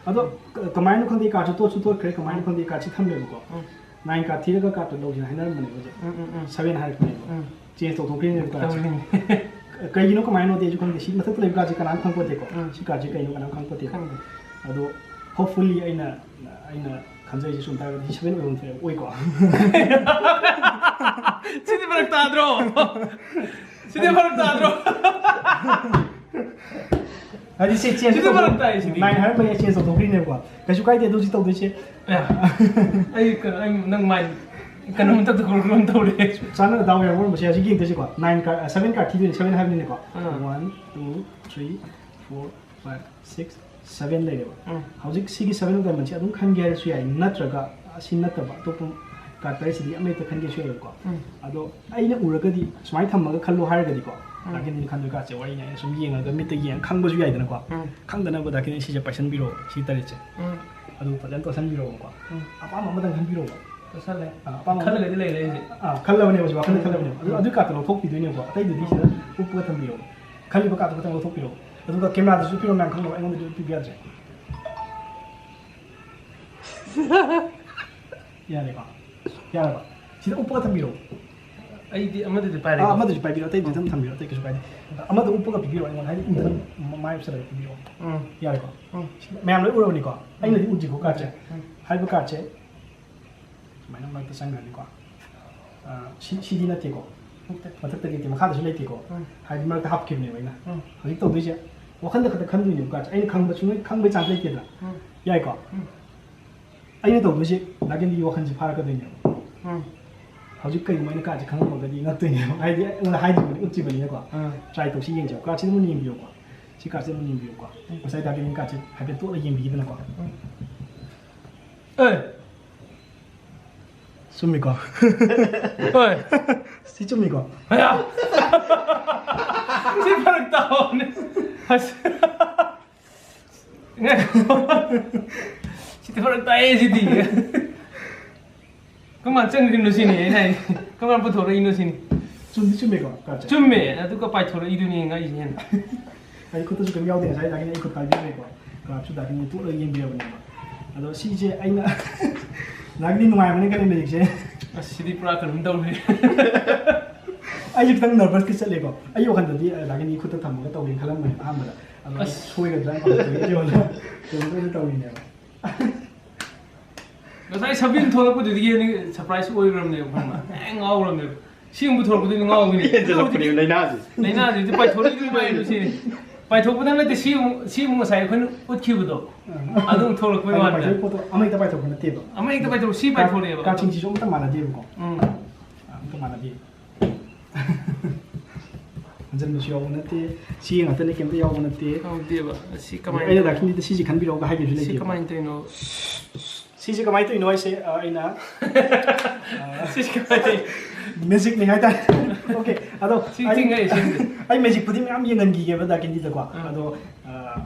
ꯑꯗꯣ ꯀ-, ꯀꯃꯥꯏꯅ ꯈꯪꯗꯦ, card ꯁꯨ ꯇꯣꯠꯁꯨ ꯇꯣꯠꯈ꯭ꯔꯦ, ꯀꯃꯥꯏꯅ ꯎꯝ꯫ ꯈꯪꯗꯦ, card ꯁꯤ ꯊꯝꯃꯦꯕꯀꯣ꯫ ꯎꯝ꯫ Nine card ꯊꯤꯔꯒ card ꯇꯣ ꯂꯧꯁꯤꯅ ꯍꯥꯏꯅꯔꯝꯕꯅꯦꯕ ꯍꯧꯖꯤꯛ꯫ ꯎꯝ, ꯎꯝ, ꯎꯝ꯫ Seven ꯍꯥꯏꯔꯛꯄꯅꯦꯕ꯫ ꯎꯝ꯫ Change ꯇꯧꯊꯣꯛꯈ꯭ꯔꯤꯅꯦꯕ card ꯁꯦ꯫ ꯇꯧꯔꯤꯅꯦ꯫ ꯀꯩꯒꯤꯅꯣ ꯀꯃꯥꯏꯅꯣꯗꯤ ꯑꯩꯁꯨ ꯈꯪꯗꯦ꯫ ꯁꯤ ꯃꯊꯛꯇ ꯂꯩꯕ card ꯁꯦ ꯀꯅꯥꯅ ꯈꯪꯄꯣꯠꯇꯦꯀꯣ꯫ ꯎꯝ꯫ ꯁꯤ card ꯁꯦ ꯀꯩꯅꯣ ꯀꯅꯥꯝ ꯈꯪꯄꯣꯠꯇꯦ꯫ ꯈꯪꯗꯦ꯫ ꯑꯗꯣ hopefully ꯑꯩꯅ, ꯑꯩꯅ ꯈꯟꯖꯔꯤꯁꯦ ꯆꯨꯝ ꯇꯥꯔꯒꯗꯤ seven ꯑꯣꯏꯐꯝ ꯊꯣꯛꯑꯦ, ꯑꯣꯏꯀꯣ꯫ ꯁꯤꯗꯤ ꯐꯔꯛ ꯇꯥꯗ꯭ꯔꯣ? ꯁꯤꯗꯤ ꯐꯔꯛ ꯇꯥꯗ꯭ꯔꯣ? ꯍꯥꯏꯗꯤ ꯁꯤ change ꯁꯤꯗꯤ ꯇꯧꯊꯣꯛ-, ꯐꯔꯛ ꯇꯥꯏ ꯁꯤꯗꯤ꯫ Nine ꯍꯥꯏꯔꯛꯄꯒꯤ change ꯇꯧꯊꯣꯛꯈ꯭ꯔꯤꯅꯦꯕꯀꯣ꯫ ꯀꯩꯁꯨ ꯀꯥꯏꯗꯦ ꯑꯗꯨ ꯍꯧꯖꯤꯛ ꯇꯧꯗꯣꯏꯁꯦ꯫ ꯑꯦ, ꯑꯩ ꯀꯩꯅꯣ, ꯑꯩ ꯅꯪ mind ꯀꯩꯅꯣꯝ ꯇꯧꯗ ꯈꯣꯠꯄ ꯇꯧꯔꯦ꯫ ꯆꯥꯟꯅꯗ ꯗꯥꯎ ꯌꯥꯕ ꯑꯣꯏꯔꯝꯕꯁꯦ ꯍꯧꯖꯤꯛ ꯌꯦꯡꯗꯣꯏꯁꯦꯀꯣ꯫ Nine card, seven card ꯊꯤꯗꯣꯏꯅꯦ, seven ꯍꯥꯏꯕꯅꯤꯅꯦꯀꯣ꯫ ꯑꯥ꯫ One, two, three, four, five, six, seven ꯂꯩꯔꯦꯕ꯫ ꯎꯝ꯫ ꯍꯧꯖꯤꯛ ꯁꯤꯒꯤ seven of diamond ꯁꯦ ꯑꯗꯨꯝ ꯈꯟꯒꯦ ꯍꯥꯏꯔꯁꯨ ꯌꯥꯏ, ꯅꯠꯇ꯭ꯔꯒ ꯑꯁꯤ ꯅꯠꯇꯕ ꯑꯇꯣꯞꯄ card ꯇꯔꯦꯠꯁꯤꯗꯒꯤ ꯑꯃ ꯍꯦꯛꯇ ꯈꯟꯒꯦꯁꯨ ꯌꯥꯏꯕꯀꯣ꯫ ꯎꯝ꯫ ꯑꯗꯣ ꯑꯩꯅ ꯎꯔꯒꯗꯤ ꯁꯨꯃꯥꯏꯅ ꯊꯝꯃꯒ ꯈꯜꯂꯣ ꯍꯥꯏꯔꯒꯗꯤꯀꯣ, ꯎꯝ꯫ ꯗꯥ ꯀꯦꯟꯗꯤꯅ ꯈꯟꯗꯣꯏ card ꯁꯦ ꯋꯥꯔꯤꯅꯤ, ꯑꯩꯅ ꯁꯨꯝ ꯌꯦꯡꯉꯒ ꯃꯤꯠꯇ ꯌꯦꯡꯉ ꯈꯪꯕꯁꯨ ꯌꯥꯏꯗꯅꯀꯣ꯫ ꯎꯝ꯫ ꯈꯪꯗꯅꯕ ꯗꯥ ꯀꯦꯟꯗꯤ ꯁꯤꯁꯦ ꯄꯥꯏꯁꯟꯕꯤꯔꯣ, ꯁꯤ ꯇꯔꯦꯠꯁꯦ꯫ ꯎꯝ꯫ ꯑꯗꯨ ꯐꯖꯅ ꯇꯣꯠꯁꯟꯕꯤꯔꯣꯕꯀꯣ꯫ ꯎꯝ꯫ ꯑꯄꯥꯝꯕ ꯑꯃꯗꯪ ꯈꯟꯕꯤꯔꯣꯕ꯫ ꯇꯣꯠꯁꯜꯂꯦ꯫ ꯑꯥ, ꯑꯄꯥꯝꯕ ꯑꯃ-, ꯈꯜꯂꯒꯗꯤ ꯂꯩꯔꯦ ꯑꯩꯁꯦ꯫ ꯑꯥ, ꯈꯜꯂꯕꯅꯦ ꯍꯧꯖꯤꯛ, ꯋꯥꯈꯜꯗ ꯎꯝ꯫ ꯈꯜꯂꯕꯅꯦ꯫ ꯑꯗꯨ, ꯎꯝ꯫ ꯑꯗꯨꯒꯤ card ꯇꯣ ꯂꯧꯊꯣꯛꯄꯤꯗꯣꯏꯅꯦꯕꯀꯣ꯫ ꯑꯇꯩꯗꯨꯗꯤ ꯁꯤꯗ ꯎꯞꯄꯒ ꯊꯝꯕꯤꯔꯣꯕ꯫ ꯈꯜꯂꯤꯕ card ꯇꯣ ꯈꯛꯇꯪ ꯂꯧꯊꯣꯛꯄꯤꯔꯣꯕ꯫ ꯑꯗꯨꯒ camera ꯗꯁꯨ ꯎꯠꯄꯤꯔꯣ ꯃꯌꯥꯝ ꯈꯪꯅꯕ, ꯑꯩꯉꯣꯟꯗꯗꯤ ꯎꯠꯄꯤꯕ ꯌꯥꯗ꯭ꯔꯦ꯫ ꯌꯥꯔꯦꯀꯣ? ꯌꯥꯔꯕ? ꯁꯤꯗ ꯎꯞꯄꯒ ꯊꯝꯕꯤꯔꯣ꯫ ꯑꯩꯗꯤ ꯑꯃꯗꯨꯗꯤ ꯄꯥꯏꯔꯦ꯫ ꯑꯥ, ꯑꯃꯗꯨꯗꯤ ꯄꯥꯏꯕꯤꯔꯣ, ꯑꯇꯩꯗꯤ ꯑꯗꯨꯝ ꯊꯝꯕꯤꯔꯣ, ꯑꯇꯩ ꯀꯩꯁꯨ ꯀꯥꯏꯗꯦ꯫ ꯑꯃꯗꯣ ꯎꯞꯄꯒ ꯄꯤꯕꯤꯔꯣ ꯑꯩꯉꯣꯟꯗ, ꯍꯥꯏꯗꯤ ꯎꯗꯅ ꯃ-, ꯃꯥꯏ ꯎꯞꯁꯜꯂꯒ ꯄꯤꯕꯤꯔꯣ꯫ ꯎꯝ꯫ ꯌꯥꯔꯦꯀꯣ? ꯎꯝ꯫ ꯃꯌꯥꯝ ꯂꯣꯏ ꯎꯔꯕꯅꯤꯀꯣ? ꯑꯩꯅꯗꯤ ꯎꯗ꯭ꯔꯤꯀꯣ cardꯁꯦ꯫ ꯎꯝ꯫ ꯍꯥꯏꯔꯤꯕ cardꯁꯦ ꯁꯨꯃꯥꯏꯅ ꯃꯔꯛꯇ ꯆꯪꯈ꯭ꯔꯅꯤꯀꯣ꯫ ꯑꯥ, ꯁꯤ, ꯁꯤꯗꯤ ꯅꯠꯇꯦꯀꯣ꯫ ꯅꯠꯇꯦ꯫ ꯃꯊꯛꯇ ꯂꯩꯇꯦ, ꯃꯈꯥꯗꯁꯨ ꯂꯩꯇꯦꯀꯣ꯫ ꯎꯝ꯫ ꯍꯥꯏꯗꯤ ꯃꯔꯛꯇ ꯍꯥꯞꯈꯤꯕꯅꯦꯕ ꯑꯩꯅ꯫ ꯎꯝ꯫ ꯍꯧꯖꯤꯛ ꯇꯧꯗꯣꯏꯁꯦ ꯋꯥꯈꯟꯗ ꯈꯛꯇ ꯈꯟꯗꯣꯏꯅꯦꯕ cardꯁꯦ꯫ ꯑꯩꯅ ꯈꯪꯕ ꯁꯨꯡꯈꯪ ꯈꯪꯕꯩ chance ꯂꯩꯇꯦꯗꯅ꯫ ꯎꯝ꯫ ꯌꯥꯏꯀꯣ? ꯎꯝ꯫ ꯑꯩꯅ ꯇꯧꯗꯣꯏꯁꯦ ꯅꯥꯒꯤꯟꯒꯤ ꯋꯥꯈꯜꯁꯦ ꯐꯥꯔꯛꯀꯗꯣꯏꯅꯦꯕ꯫ ꯎꯝ꯫ ꯍꯧꯖꯤꯛ ꯀꯩꯒꯨꯝꯕ ꯑꯩꯅ cardꯁꯦ ꯈꯪꯉꯝꯃꯒꯗꯤ ꯉꯛꯇꯣꯏꯅꯦꯕ꯫ ꯍꯥꯏꯗꯤ ꯑꯩꯉꯣꯟꯗ ꯍꯥꯏꯗ꯭ꯔꯤꯕꯅꯤ, ꯎꯠꯇ꯭ꯔꯤꯕꯅꯤꯅꯀꯣ꯫ ꯎꯝ꯫ Try ꯇꯧꯁꯤ, ꯌꯦꯡꯁꯦꯕ꯫ Cardꯁꯤꯗ ꯃꯨꯟꯅ ꯌꯦꯡꯕꯤꯌꯨꯀꯣ꯫ ꯁꯤ cardꯁꯤꯗ ꯃꯨꯟꯅ ꯌꯦꯡꯕꯤꯌꯨꯀꯣ꯫ ꯎꯝ꯫ ꯉꯁꯥꯏ ꯅꯥꯒꯤꯟꯒꯤ cardꯁꯦ ꯍꯥꯏꯐꯦꯠ ꯇꯣꯠꯂ ꯌꯦꯡꯕꯤꯈꯤꯗꯅꯀꯣ꯫ ꯎꯝ꯫ ꯑꯦ! ꯆꯨꯝꯃꯤꯀꯣ? ꯍꯣꯏ꯫ ꯁꯤ ꯆꯨꯝꯃꯤꯀꯣ? ꯑꯌꯥ! ꯁꯤ ꯐꯔꯛ ꯇꯥꯕꯅꯦ꯫ ꯑꯁ꯫ ꯁꯤꯗꯤ ꯐꯔꯛ ꯇꯥꯏꯌꯦ ꯁꯤꯗꯤ꯫ ꯀꯃꯥꯏꯅ ꯆꯪꯈ꯭ꯔꯤꯅꯣ ꯁꯤꯅꯤ ꯑꯩꯅ ꯍꯥꯏ-, ꯀꯃꯥꯏꯅ ꯄꯨꯊꯣꯔꯛꯏꯅꯣ ꯁꯤꯅꯤ꯫ ꯆꯨꯝꯗꯤ ꯆꯨꯝꯃꯦꯀꯣ, cardꯁꯦ? ꯆꯨꯝꯃꯦ, ꯑꯗꯨꯒ ꯄꯥꯏꯊꯣꯔꯛꯏꯗꯨꯅꯤ ꯉꯛꯏꯁꯦ ꯍꯦꯟꯅ꯫ ꯑꯩ ꯈꯨꯠꯇꯁꯨ ꯀꯩꯝ ꯌꯥꯎꯗꯦ, ꯉꯁꯥꯏ ꯗꯥꯒꯤꯅꯤ ꯑꯩ ꯈꯨꯠ ꯄꯥꯏꯕꯤꯔꯦꯀꯣ, cardꯁꯨ ꯗꯥꯒꯤꯅꯤ ꯇꯣꯠꯂꯒ ꯌꯦꯡꯕꯤꯔꯕꯅꯦꯕ꯫ ꯑꯗꯣ ꯁꯤꯁꯦ ꯑꯩꯅ ꯗꯥꯒꯤꯅꯤ ꯅꯨꯡꯉꯥꯏꯕꯅꯤ ꯈꯜꯂꯤ magicꯁꯦ꯫ ꯑꯁ, ꯁꯤꯗꯤ ꯄꯨꯔꯥ ꯀꯩꯅꯣꯝ ꯇꯧꯔꯦ꯫ ꯑꯩꯁꯦ ꯈꯤꯇꯪ nervousꯇꯤ ꯆꯠꯂꯦꯀꯣ, ꯑꯩ ꯋꯥꯈꯜꯗꯗꯤ, ꯑ, ꯗꯥꯒꯤꯅꯤ ꯈꯨꯠꯇ ꯊꯝꯃꯒ ꯇꯧꯒꯦꯅ ꯈꯜꯂꯝꯕꯅꯦ ꯑꯍꯥꯟꯕꯗ꯫ ꯑꯗꯣ ꯑꯩ ꯑꯁ꯫ ꯁꯣꯏꯒꯗ꯭ꯔꯥ ꯍꯥꯏꯅ ꯄꯥꯈꯠꯄꯒꯤ ꯑꯩꯉꯣꯟꯗ ꯀꯩꯅꯣ ꯑꯣꯏꯅ ꯇꯧꯔꯤꯅꯦꯕ꯫ ꯉꯁꯥꯏ ꯁꯕꯤꯟ ꯊꯣꯛꯂꯛꯄꯗꯨꯗꯒꯤ ꯍꯦꯟꯅ surprise ꯑꯣꯏꯈ꯭ꯔꯕꯅꯦꯕ, ꯈꯪꯕ꯭ꯔꯥ? ꯍꯦꯛ ꯉꯥꯎꯈ꯭ꯔꯕꯅꯦꯕ꯫ ꯁꯤ ꯑꯃꯨꯛ ꯄꯨꯊꯣꯔꯛꯄꯗꯨꯗꯤ ꯉꯥꯎꯕꯅꯤ꯫ ꯍꯦꯟꯖꯜꯂꯛꯄꯅꯦꯕ ꯂꯥꯏꯅꯥꯁꯦ꯫ ꯂꯥꯏꯅꯥꯁꯤꯗꯤ ꯄꯥꯏꯊꯣꯔꯛꯏꯗꯨꯅꯤ ꯀꯩꯅꯣ ꯁꯤꯅꯤ꯫ ꯄꯥꯏꯊꯣꯛꯄꯗꯪ ꯅꯠꯇꯦ, ꯁꯤ ꯑꯃꯨꯛ, ꯁꯤ ꯑꯃꯨꯛ ꯉꯁꯥꯏ ꯑꯩꯈꯣꯏꯅ ꯎꯠꯈꯤꯕꯗꯣ, ꯑꯥ꯫ ꯑꯗꯨ ꯑꯃꯨꯛ ꯊꯣꯛꯂꯛꯄꯩ ꯑꯩꯅ ꯋꯥꯅꯤꯗ꯫ ꯄꯥꯏꯊꯣꯛꯄ ꯄꯣꯠꯇꯣ ꯑꯃ ꯍꯦꯛꯇ ꯄꯥꯏꯊꯣꯛꯄ ꯅꯠꯇꯦꯕ꯫ ꯑꯃ ꯍꯦꯛꯇ ꯄꯥꯏꯊꯣꯛ-, ꯁꯤ ꯄꯥꯏꯊꯣꯔꯛꯑꯦꯕ꯫ Cardꯁꯤꯡꯁꯤꯁꯨ ꯑꯃꯠꯇ ꯃꯥꯟꯅꯗꯦꯕꯀꯣ꯫ ꯎꯝ꯫ ꯑꯃꯠꯇ ꯃꯥꯟꯅꯗꯦ꯫ ꯍꯟꯖꯟꯕꯁꯨ ꯌꯥꯎꯕ ꯅꯠꯇꯦ꯫ ꯁꯤ ꯉꯥꯛꯇꯅꯦ, ꯀꯩꯝꯇ ꯌꯥꯎꯕ ꯅꯠꯇꯦ꯫ ꯌꯥꯎꯗꯦꯕ꯫ ꯁꯤ ꯀꯃꯥꯏꯅ ꯑꯩꯅ ꯇꯧꯔꯤꯅꯣ? ꯗꯥꯛꯇꯔꯗ ꯁꯤꯁꯦ ꯈꯟꯕꯤꯔꯛꯎꯒ ꯍꯥꯏꯈꯤꯕꯁꯨ ꯁꯤ ꯂꯩꯇꯦꯕ꯫ ꯀꯃꯥꯏꯅ ꯇꯧꯔꯤꯅꯣ? ꯁꯤꯁꯦ ꯀꯃꯥꯏꯅ ꯇꯧꯔꯤꯅꯣ ꯍꯥꯏꯁꯦ, ꯑ, ꯑꯩꯅ, ꯑ, ꯁꯤꯁꯦ ꯀꯃꯥꯏꯅ ꯇꯧꯔꯤꯅꯣ? Magicꯅꯦ ꯍꯥꯏꯇꯥꯔꯦ꯫ Okay, ꯑꯗꯣ ꯁꯤ ꯑꯩ, ꯆꯤꯡꯉꯛꯏ ꯁꯤꯁꯦ꯫ ꯑꯩ magicꯄꯨꯗꯤ ꯃꯌꯥꯝ ꯌꯦꯡꯍꯟꯈꯤꯒꯦꯕ ꯗꯥꯛꯇꯔꯗ ꯀꯣ꯫ ꯑꯥ꯫ ꯑꯗꯣ, ꯑ,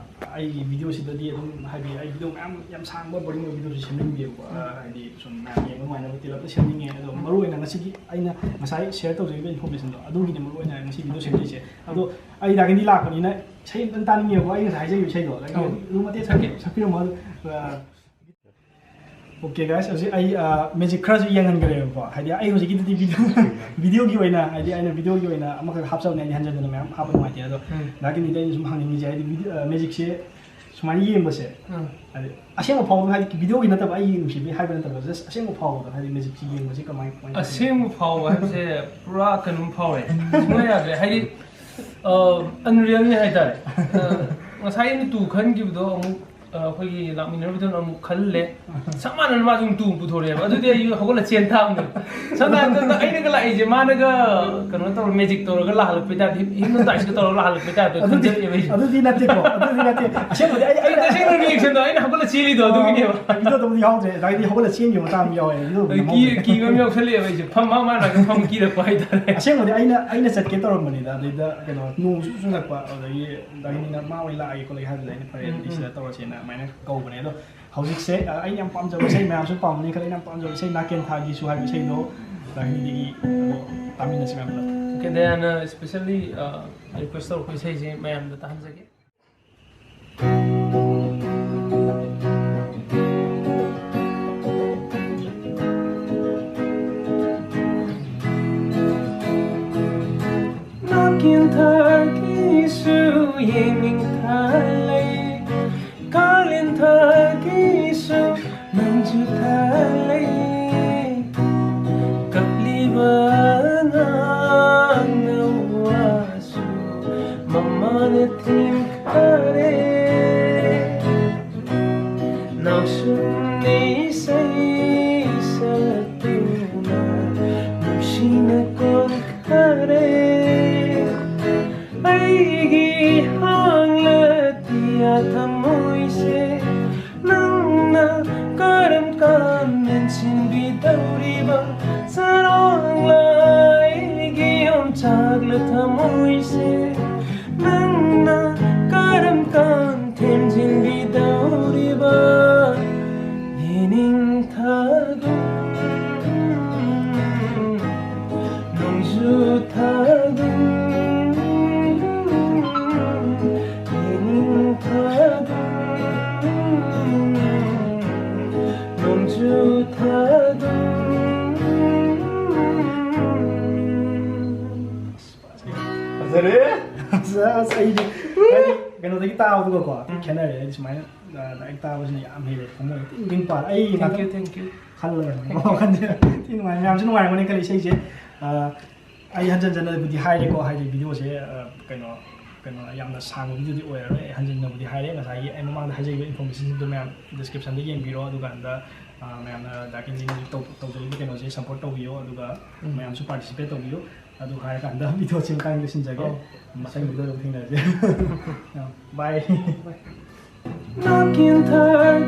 ꯑꯩꯒꯤ videoꯁꯤꯗꯗꯤ ꯑꯗꯨꯝ, ꯍꯥꯏꯗꯤ, ꯑꯩ video ꯃꯌꯥꯝ ꯌꯥꯝ ꯁꯥꯡꯕ boring ꯑꯣꯏꯕ videoꯁꯤ ꯁꯦꯝꯅꯤꯡꯗꯦꯕꯀꯣ꯫ ꯑ, ꯎꯝ꯫ ꯍꯥꯏꯗꯤ, ꯁꯨꯝ ꯃꯌꯥꯝ ꯌꯦꯡꯕ ꯅꯨꯡꯉꯥꯏꯅꯕ ꯇꯦꯜꯂꯞꯅ ꯁꯦꯝꯅꯤꯡꯉꯦ꯫ ꯑꯗꯣ, ꯎꯝ꯫ ꯃꯔꯨꯑꯣꯏꯅ ꯉꯁꯤꯒꯤ ꯑꯩꯅ ꯉꯁꯥꯏ share ꯇꯧꯖꯈꯤꯕ informationꯗꯣ, ꯑꯗꯨꯒꯤꯅꯦ ꯃꯔꯨꯑꯣꯏꯅ ꯉꯁꯤ video ꯁꯦꯝꯖꯩꯁꯦ꯫ ꯑꯗꯣ, ꯎꯝ꯫ ꯑꯩ ꯗꯥꯛꯇꯔꯗ ꯂꯥꯛꯄꯅꯤꯅ ꯏꯁꯩ ꯑꯝꯇꯪ ꯇꯥꯅꯤꯡꯉꯦꯕꯀꯣ, ꯑꯩ ꯉꯁꯥꯏ ꯍꯥꯏꯖꯈꯤꯕ ꯏꯁꯩꯗꯣ꯫ ꯑꯗꯣ, ꯎꯝ꯫ ꯑꯗꯨ ꯃꯇꯦꯛ ꯁꯛꯀꯦ, ꯁꯛꯄꯤꯔꯝꯃꯣ꯫ ꯑꯗꯣ, ꯑ, Okay guys, ꯍꯧꯖꯤꯛ ꯑꯩ ꯃꯦꯖꯤꯛ ꯈꯔꯁꯨ ꯌꯦꯡꯍꯟꯈ꯭ꯔꯦꯕꯀꯣ꯫ ꯍꯥꯏꯗꯤ ꯑꯩ ꯍꯧꯖꯤꯛꯀꯤꯗꯨꯗꯤ ꯚꯤꯗꯤꯑꯣ ꯚꯤꯗꯤꯑꯣꯒꯤ ꯑꯣꯏꯅ, ꯍꯥꯏꯗꯤ ꯑꯩꯅ ꯚꯤꯗꯤꯑꯣꯒꯤ ꯑꯣꯏꯅ ꯑꯃꯈꯛ ꯍꯥꯞꯆꯕꯅꯦ, ꯑꯩꯗꯤ ꯍꯟꯖꯟꯗꯅ ꯃꯌꯥꯝ ꯍꯥꯞꯄ ꯅꯨꯡꯉꯥꯏꯇꯦ꯫ ꯑꯗꯣ ꯗꯥ ꯀꯤꯅꯤꯗ ꯑꯩꯅ ꯁꯨꯝ ꯍꯪꯅꯤꯡꯉꯤꯁꯦ, ꯍꯥꯏꯗꯤ ꯚꯤꯗꯤꯑꯣ ꯃꯦꯖꯤꯛꯁꯦ ꯁꯨꯃꯥꯏꯅ ꯌꯦꯡꯕꯁꯦ, ꯍꯥꯏꯗꯤ ꯑꯁꯦꯡꯕ ꯐꯥꯎꯕ, ꯍꯥꯏꯗꯤ ꯚꯤꯗꯤꯑꯣꯒꯤ ꯅꯠꯇꯕ, ꯑꯩꯒꯤ ꯅꯨꯡꯁꯤꯕꯤ ꯍꯥꯏꯕ ꯅꯠꯇꯕ, just ꯑꯁꯦꯡꯕ ꯐꯥꯎꯕꯗꯣ, ꯍꯥꯏꯗꯤ ꯃꯦꯖꯤꯛꯁꯤ ꯌꯦꯡꯕꯁꯤ ꯀꯃꯥꯏ ꯀꯃꯥꯏꯅ ꯇꯧꯒꯦ? ꯑꯁꯦꯡꯕ ꯐꯥꯎꯕ ꯍꯥꯏꯕꯁꯦ ꯄꯨꯔꯥ ꯀꯩꯅꯣꯝ ꯐꯥꯎꯔꯦ꯫ ꯁꯨꯡꯌꯥ ꯌꯥꯗ꯭ꯔꯦ꯫ ꯍꯥꯏꯗꯤ ꯑꯟꯔꯤꯌꯦꯜꯅꯤ ꯍꯥꯏꯇꯥꯔꯦ꯫ ꯑ, ꯉꯁꯥꯏ ꯑꯩꯅ ꯇꯨ ꯈꯟꯈꯤꯕꯗꯣ ꯑꯃꯨꯛ, ꯑ, ꯑꯩꯈꯣꯏꯒꯤ ꯂꯥꯛꯃꯤꯟꯅꯔꯨꯕꯗꯨꯅ ꯑꯃꯨꯛ ꯈꯜꯂꯦ꯫ ꯆꯞ ꯃꯥꯟꯅꯅ ꯃꯥꯁꯨ ꯑꯃꯨꯛ ꯇꯨ ꯄꯨꯊꯣꯔꯛꯑꯦꯕ꯫ ꯑꯗꯨꯗꯤ ꯑꯩ ꯍꯧꯒꯠꯂ ꯆꯦꯟ ꯊꯥꯕꯅꯦ꯫ ꯁꯝꯅ ꯍꯥꯏꯔꯕꯗ ꯑꯩꯅꯒ ꯂꯥꯛꯏꯁꯦ ꯃꯥꯅꯒ ꯀꯩꯅꯣ ꯇꯧꯔ, ꯃꯦꯖꯤꯛ ꯇꯧꯔꯒ ꯂꯥꯛꯍꯜꯂꯛꯄꯩ ꯇꯥꯏꯞꯇ, ꯍꯤꯞꯅꯣꯇꯥꯏꯁꯀ ꯇꯧꯔꯒ ꯂꯥꯛꯍꯜꯂꯛꯄꯩ ꯇꯥꯏꯞꯇ ꯑꯗꯨꯗꯤ ꯈꯟꯖꯜꯂꯛꯑꯦꯕ ꯑꯩꯁꯦ꯫ ꯑꯗꯨꯗꯤ ꯅꯠꯇꯦꯀꯣ, ꯑꯗꯨꯗꯤ ꯅꯠꯇꯦ꯫ ꯑꯁꯦꯡꯕꯗꯤ ꯑꯩ, ꯑꯩ ꯇꯁꯦꯡꯅ ꯔꯤꯌꯦꯛꯁꯟꯗꯣ ꯑꯩꯅ ꯍꯧꯒꯠꯂ ꯆꯦꯜꯂꯤꯗꯣ ꯑꯗꯨꯒꯤꯅꯦꯕ꯫ ꯑ, ꯚꯤꯗꯤꯑꯣꯗꯕꯨꯗꯤ ꯌꯥꯎꯗ꯭ꯔꯦ, ꯑꯗꯩꯗꯤ ꯍꯧꯒꯠꯂ ꯆꯦꯟꯈꯤꯕ ꯃꯇꯥꯡ ꯑꯃ ꯌꯥꯎꯋꯦ꯫ ꯚꯤꯗꯤꯑꯣꯗ ꯑꯩ ꯀꯤ-, ꯅꯝꯍꯧꯗ꯭ꯔꯦ꯫ ꯀꯤꯕ ꯑꯃ ꯌꯥꯎꯁꯜꯂꯛꯑꯦꯕ ꯑꯩꯁꯦ꯫ ꯐꯝ ꯃꯥ ꯃꯥꯅ ꯐꯝ ꯀꯤꯔꯛꯄ ꯍꯥꯏꯇꯥꯔꯦ꯫ ꯑꯁꯦꯡꯕꯗꯤ ꯑꯩꯅ, ꯑꯩꯅ ꯆꯠꯀꯦ ꯇꯧꯔꯝꯕꯅꯤꯗ, ꯑꯗꯩꯗ ꯀꯩꯅꯣ ꯅꯣꯡꯁꯨ ꯆꯨꯁꯜꯂꯛꯄ, ꯑꯗꯒꯤ ꯗꯥ ꯀꯤꯅꯤꯅ ꯃꯥ ꯍꯣꯏ ꯂꯥꯛꯑꯒꯦ ꯈꯣꯠꯂꯒꯦ ꯍꯥꯏꯕꯗꯨꯗ ꯑꯩꯅ ꯐꯔꯦ ꯎꯝ, ꯑꯗꯨꯗꯤ ꯎꯝ꯫ ꯁꯤꯗ ꯇꯧꯔꯁꯦꯅ ꯑꯗꯨꯃꯥꯏꯅ ꯀꯧꯕꯅꯦ꯫ ꯑꯗꯣ ꯍꯧꯖꯤꯛꯁꯦ, ꯑ, ꯑꯩꯅ ꯌꯥꯝ ꯄꯥꯝꯖꯕ ꯏꯁꯩ, ꯃꯌꯥꯝꯁꯨ ꯄꯥꯝꯅꯤ ꯈꯜꯂꯦ, ꯑꯩꯅ ꯌꯥꯝ ꯄꯥꯝꯖꯕ ꯏꯁꯩ ꯅꯥꯀꯦꯟ ꯊꯥꯒꯤꯁꯨ ꯍꯥꯏꯕ ꯏꯁꯩꯗꯣ ꯗꯥ ꯀꯤꯅꯤꯗꯒꯤ ꯑꯗꯣ ꯇꯥꯃꯤꯟꯅꯁꯤ ꯃꯌꯥꯝ ꯄꯨꯂꯞ꯫ Okay, ꯗꯌꯥꯅ specially, ꯑ, request ꯇꯧꯔꯛꯄ ꯏꯁꯩꯁꯦ ꯃꯌꯥꯝꯗ ꯇꯥꯍꯟꯖꯒꯦ꯫ ꯅꯥꯀꯦꯟ ꯊꯥꯒꯤꯁꯨ ꯌꯦꯡꯅꯤꯡ ꯊꯥ ꯂꯩ, ꯀꯥꯂꯦꯟ ꯊꯥꯒꯤꯁꯨ ꯅꯪꯁꯨ ꯊꯥ ꯂꯩ꯫ ꯀꯞꯂꯤꯕ ꯑꯉꯥꯡꯅ ꯋꯥꯁꯨ ꯃꯃꯥꯅ ꯊꯦꯝꯈꯔꯦ꯫ ꯅꯥꯎꯁꯨꯝꯅ ꯏꯁꯩ ꯁꯛꯇꯨꯅ ꯅꯨꯡꯁꯤꯅ ꯀꯣꯟꯈꯔꯦ꯫ ꯑꯩꯒꯤ ꯍꯥꯡꯂꯇꯤꯌꯥ ꯊꯃꯣꯏꯁꯦ ꯅꯪꯅ ꯀꯔꯝ ꯀꯥꯟ ꯃꯦꯟꯁꯤꯟꯕꯤꯗꯧꯔꯤꯕ? ꯆꯔꯣꯡꯂ ꯑꯩꯒꯤ ꯌꯣꯡꯆꯥꯛꯂ ꯊꯃꯣꯏꯁꯦ ꯅꯪꯅ ꯀꯔꯝ ꯀꯥꯟ ꯊꯦꯝꯖꯤꯟꯕꯤꯗꯧꯔꯤꯕ? ꯌꯦꯅꯤꯡꯊꯥꯒꯨꯝ ꯅꯣꯡꯖꯨ ꯊꯥꯒꯨꯝ, ꯌꯦꯅꯤꯡꯊꯥꯒꯨꯝ ꯅꯣꯡꯖꯨ ꯐꯖꯔꯦ꯫ ꯑꯁ ꯑꯩꯗꯤ ꯍꯥꯏꯗꯤ ꯀꯩꯅꯣꯗꯒꯤ ꯇꯥꯕꯗꯨꯒꯀꯣ ꯈꯦꯠꯅꯔꯦ꯫ ꯑꯩꯗꯤ ꯁꯨꯃꯥꯏꯅ ꯗꯥꯏꯔꯦꯛ ꯇꯥꯕꯁꯤꯅ ꯌꯥꯝ ꯍꯦꯜꯂꯦ ꯊꯃꯣꯏ ꯇꯤꯡ ꯇꯤꯡ ꯄꯥꯜꯂꯦ꯫ ꯑꯩ ꯉꯥꯛꯇꯪ Thank you. ꯈꯜꯂꯒ ꯋꯥꯈꯜꯁꯦ ꯊꯤ ꯅꯨꯡꯉꯥꯏ꯫ ꯃꯌꯥꯝꯁꯨ ꯅꯨꯡꯉꯥꯏꯔꯝꯒꯅꯤ ꯈꯜꯂꯤ ꯏꯁꯩꯁꯦ꯫ ꯑ, ꯑꯩ ꯍꯟꯖꯟ ꯍꯟꯖꯟꯅꯕꯨꯗꯤ ꯍꯥꯏꯔꯦꯀꯣ, ꯍꯥꯏꯗꯤ ꯚꯤꯗꯤꯑꯣꯁꯦ, ꯑ, ꯀꯩꯅꯣ ꯀꯩꯅꯣ ꯌꯥꯝꯅ ꯁꯥꯡꯕ ꯚꯤꯗꯤꯑꯣꯗꯤ ꯑꯣꯏꯔꯔꯣꯏ꯫ ꯑꯩ ꯍꯟꯖꯟꯅꯕꯨꯗꯤ ꯍꯥꯏꯔꯦ, ꯉꯁꯥꯏꯒꯤ ꯑꯩ ꯃꯃꯥꯡꯗ ꯍꯥꯏꯖꯈꯤꯕ ꯏꯟꯐꯣꯔꯃꯦꯁꯟꯁꯤꯡꯗꯣ ꯃꯌꯥꯝ ꯗꯤꯁꯀ꯭ꯔꯤꯞꯁꯟꯗ ꯌꯦꯡꯕꯤꯔꯣ꯫ ꯑꯗꯨꯀꯥꯟꯗ, ꯑ, ꯃꯌꯥꯝꯅ ꯗꯥ ꯀꯦꯟꯖꯤꯅ ꯍꯧꯖꯤꯛ ꯇꯧ- ꯇꯧꯖꯔꯤꯕ ꯀꯩꯅꯣꯁꯦ ꯁꯞꯄꯣꯔꯠ ꯇꯧꯕꯤꯌꯣ, ꯑꯗꯨꯒ ꯃꯌꯥꯝꯁꯨ ꯄꯥꯔꯇꯤꯁꯤꯄꯦꯠ ꯇꯧꯕꯤꯌꯨ꯫ ꯑꯗꯨ ꯍꯥꯏꯔꯀꯥꯟꯗ ꯚꯤꯗꯤꯑꯣꯁꯤ ꯃꯇꯥꯡꯗ ꯂꯣꯏꯁꯤꯟꯖꯒꯦ꯫ ꯑꯧ꯫ ꯃꯊꯪ ꯚꯤꯗꯤꯑꯣꯗ ꯊꯦꯡꯅꯔꯁꯦ꯫ ꯕꯥꯏ꯫ Knocking third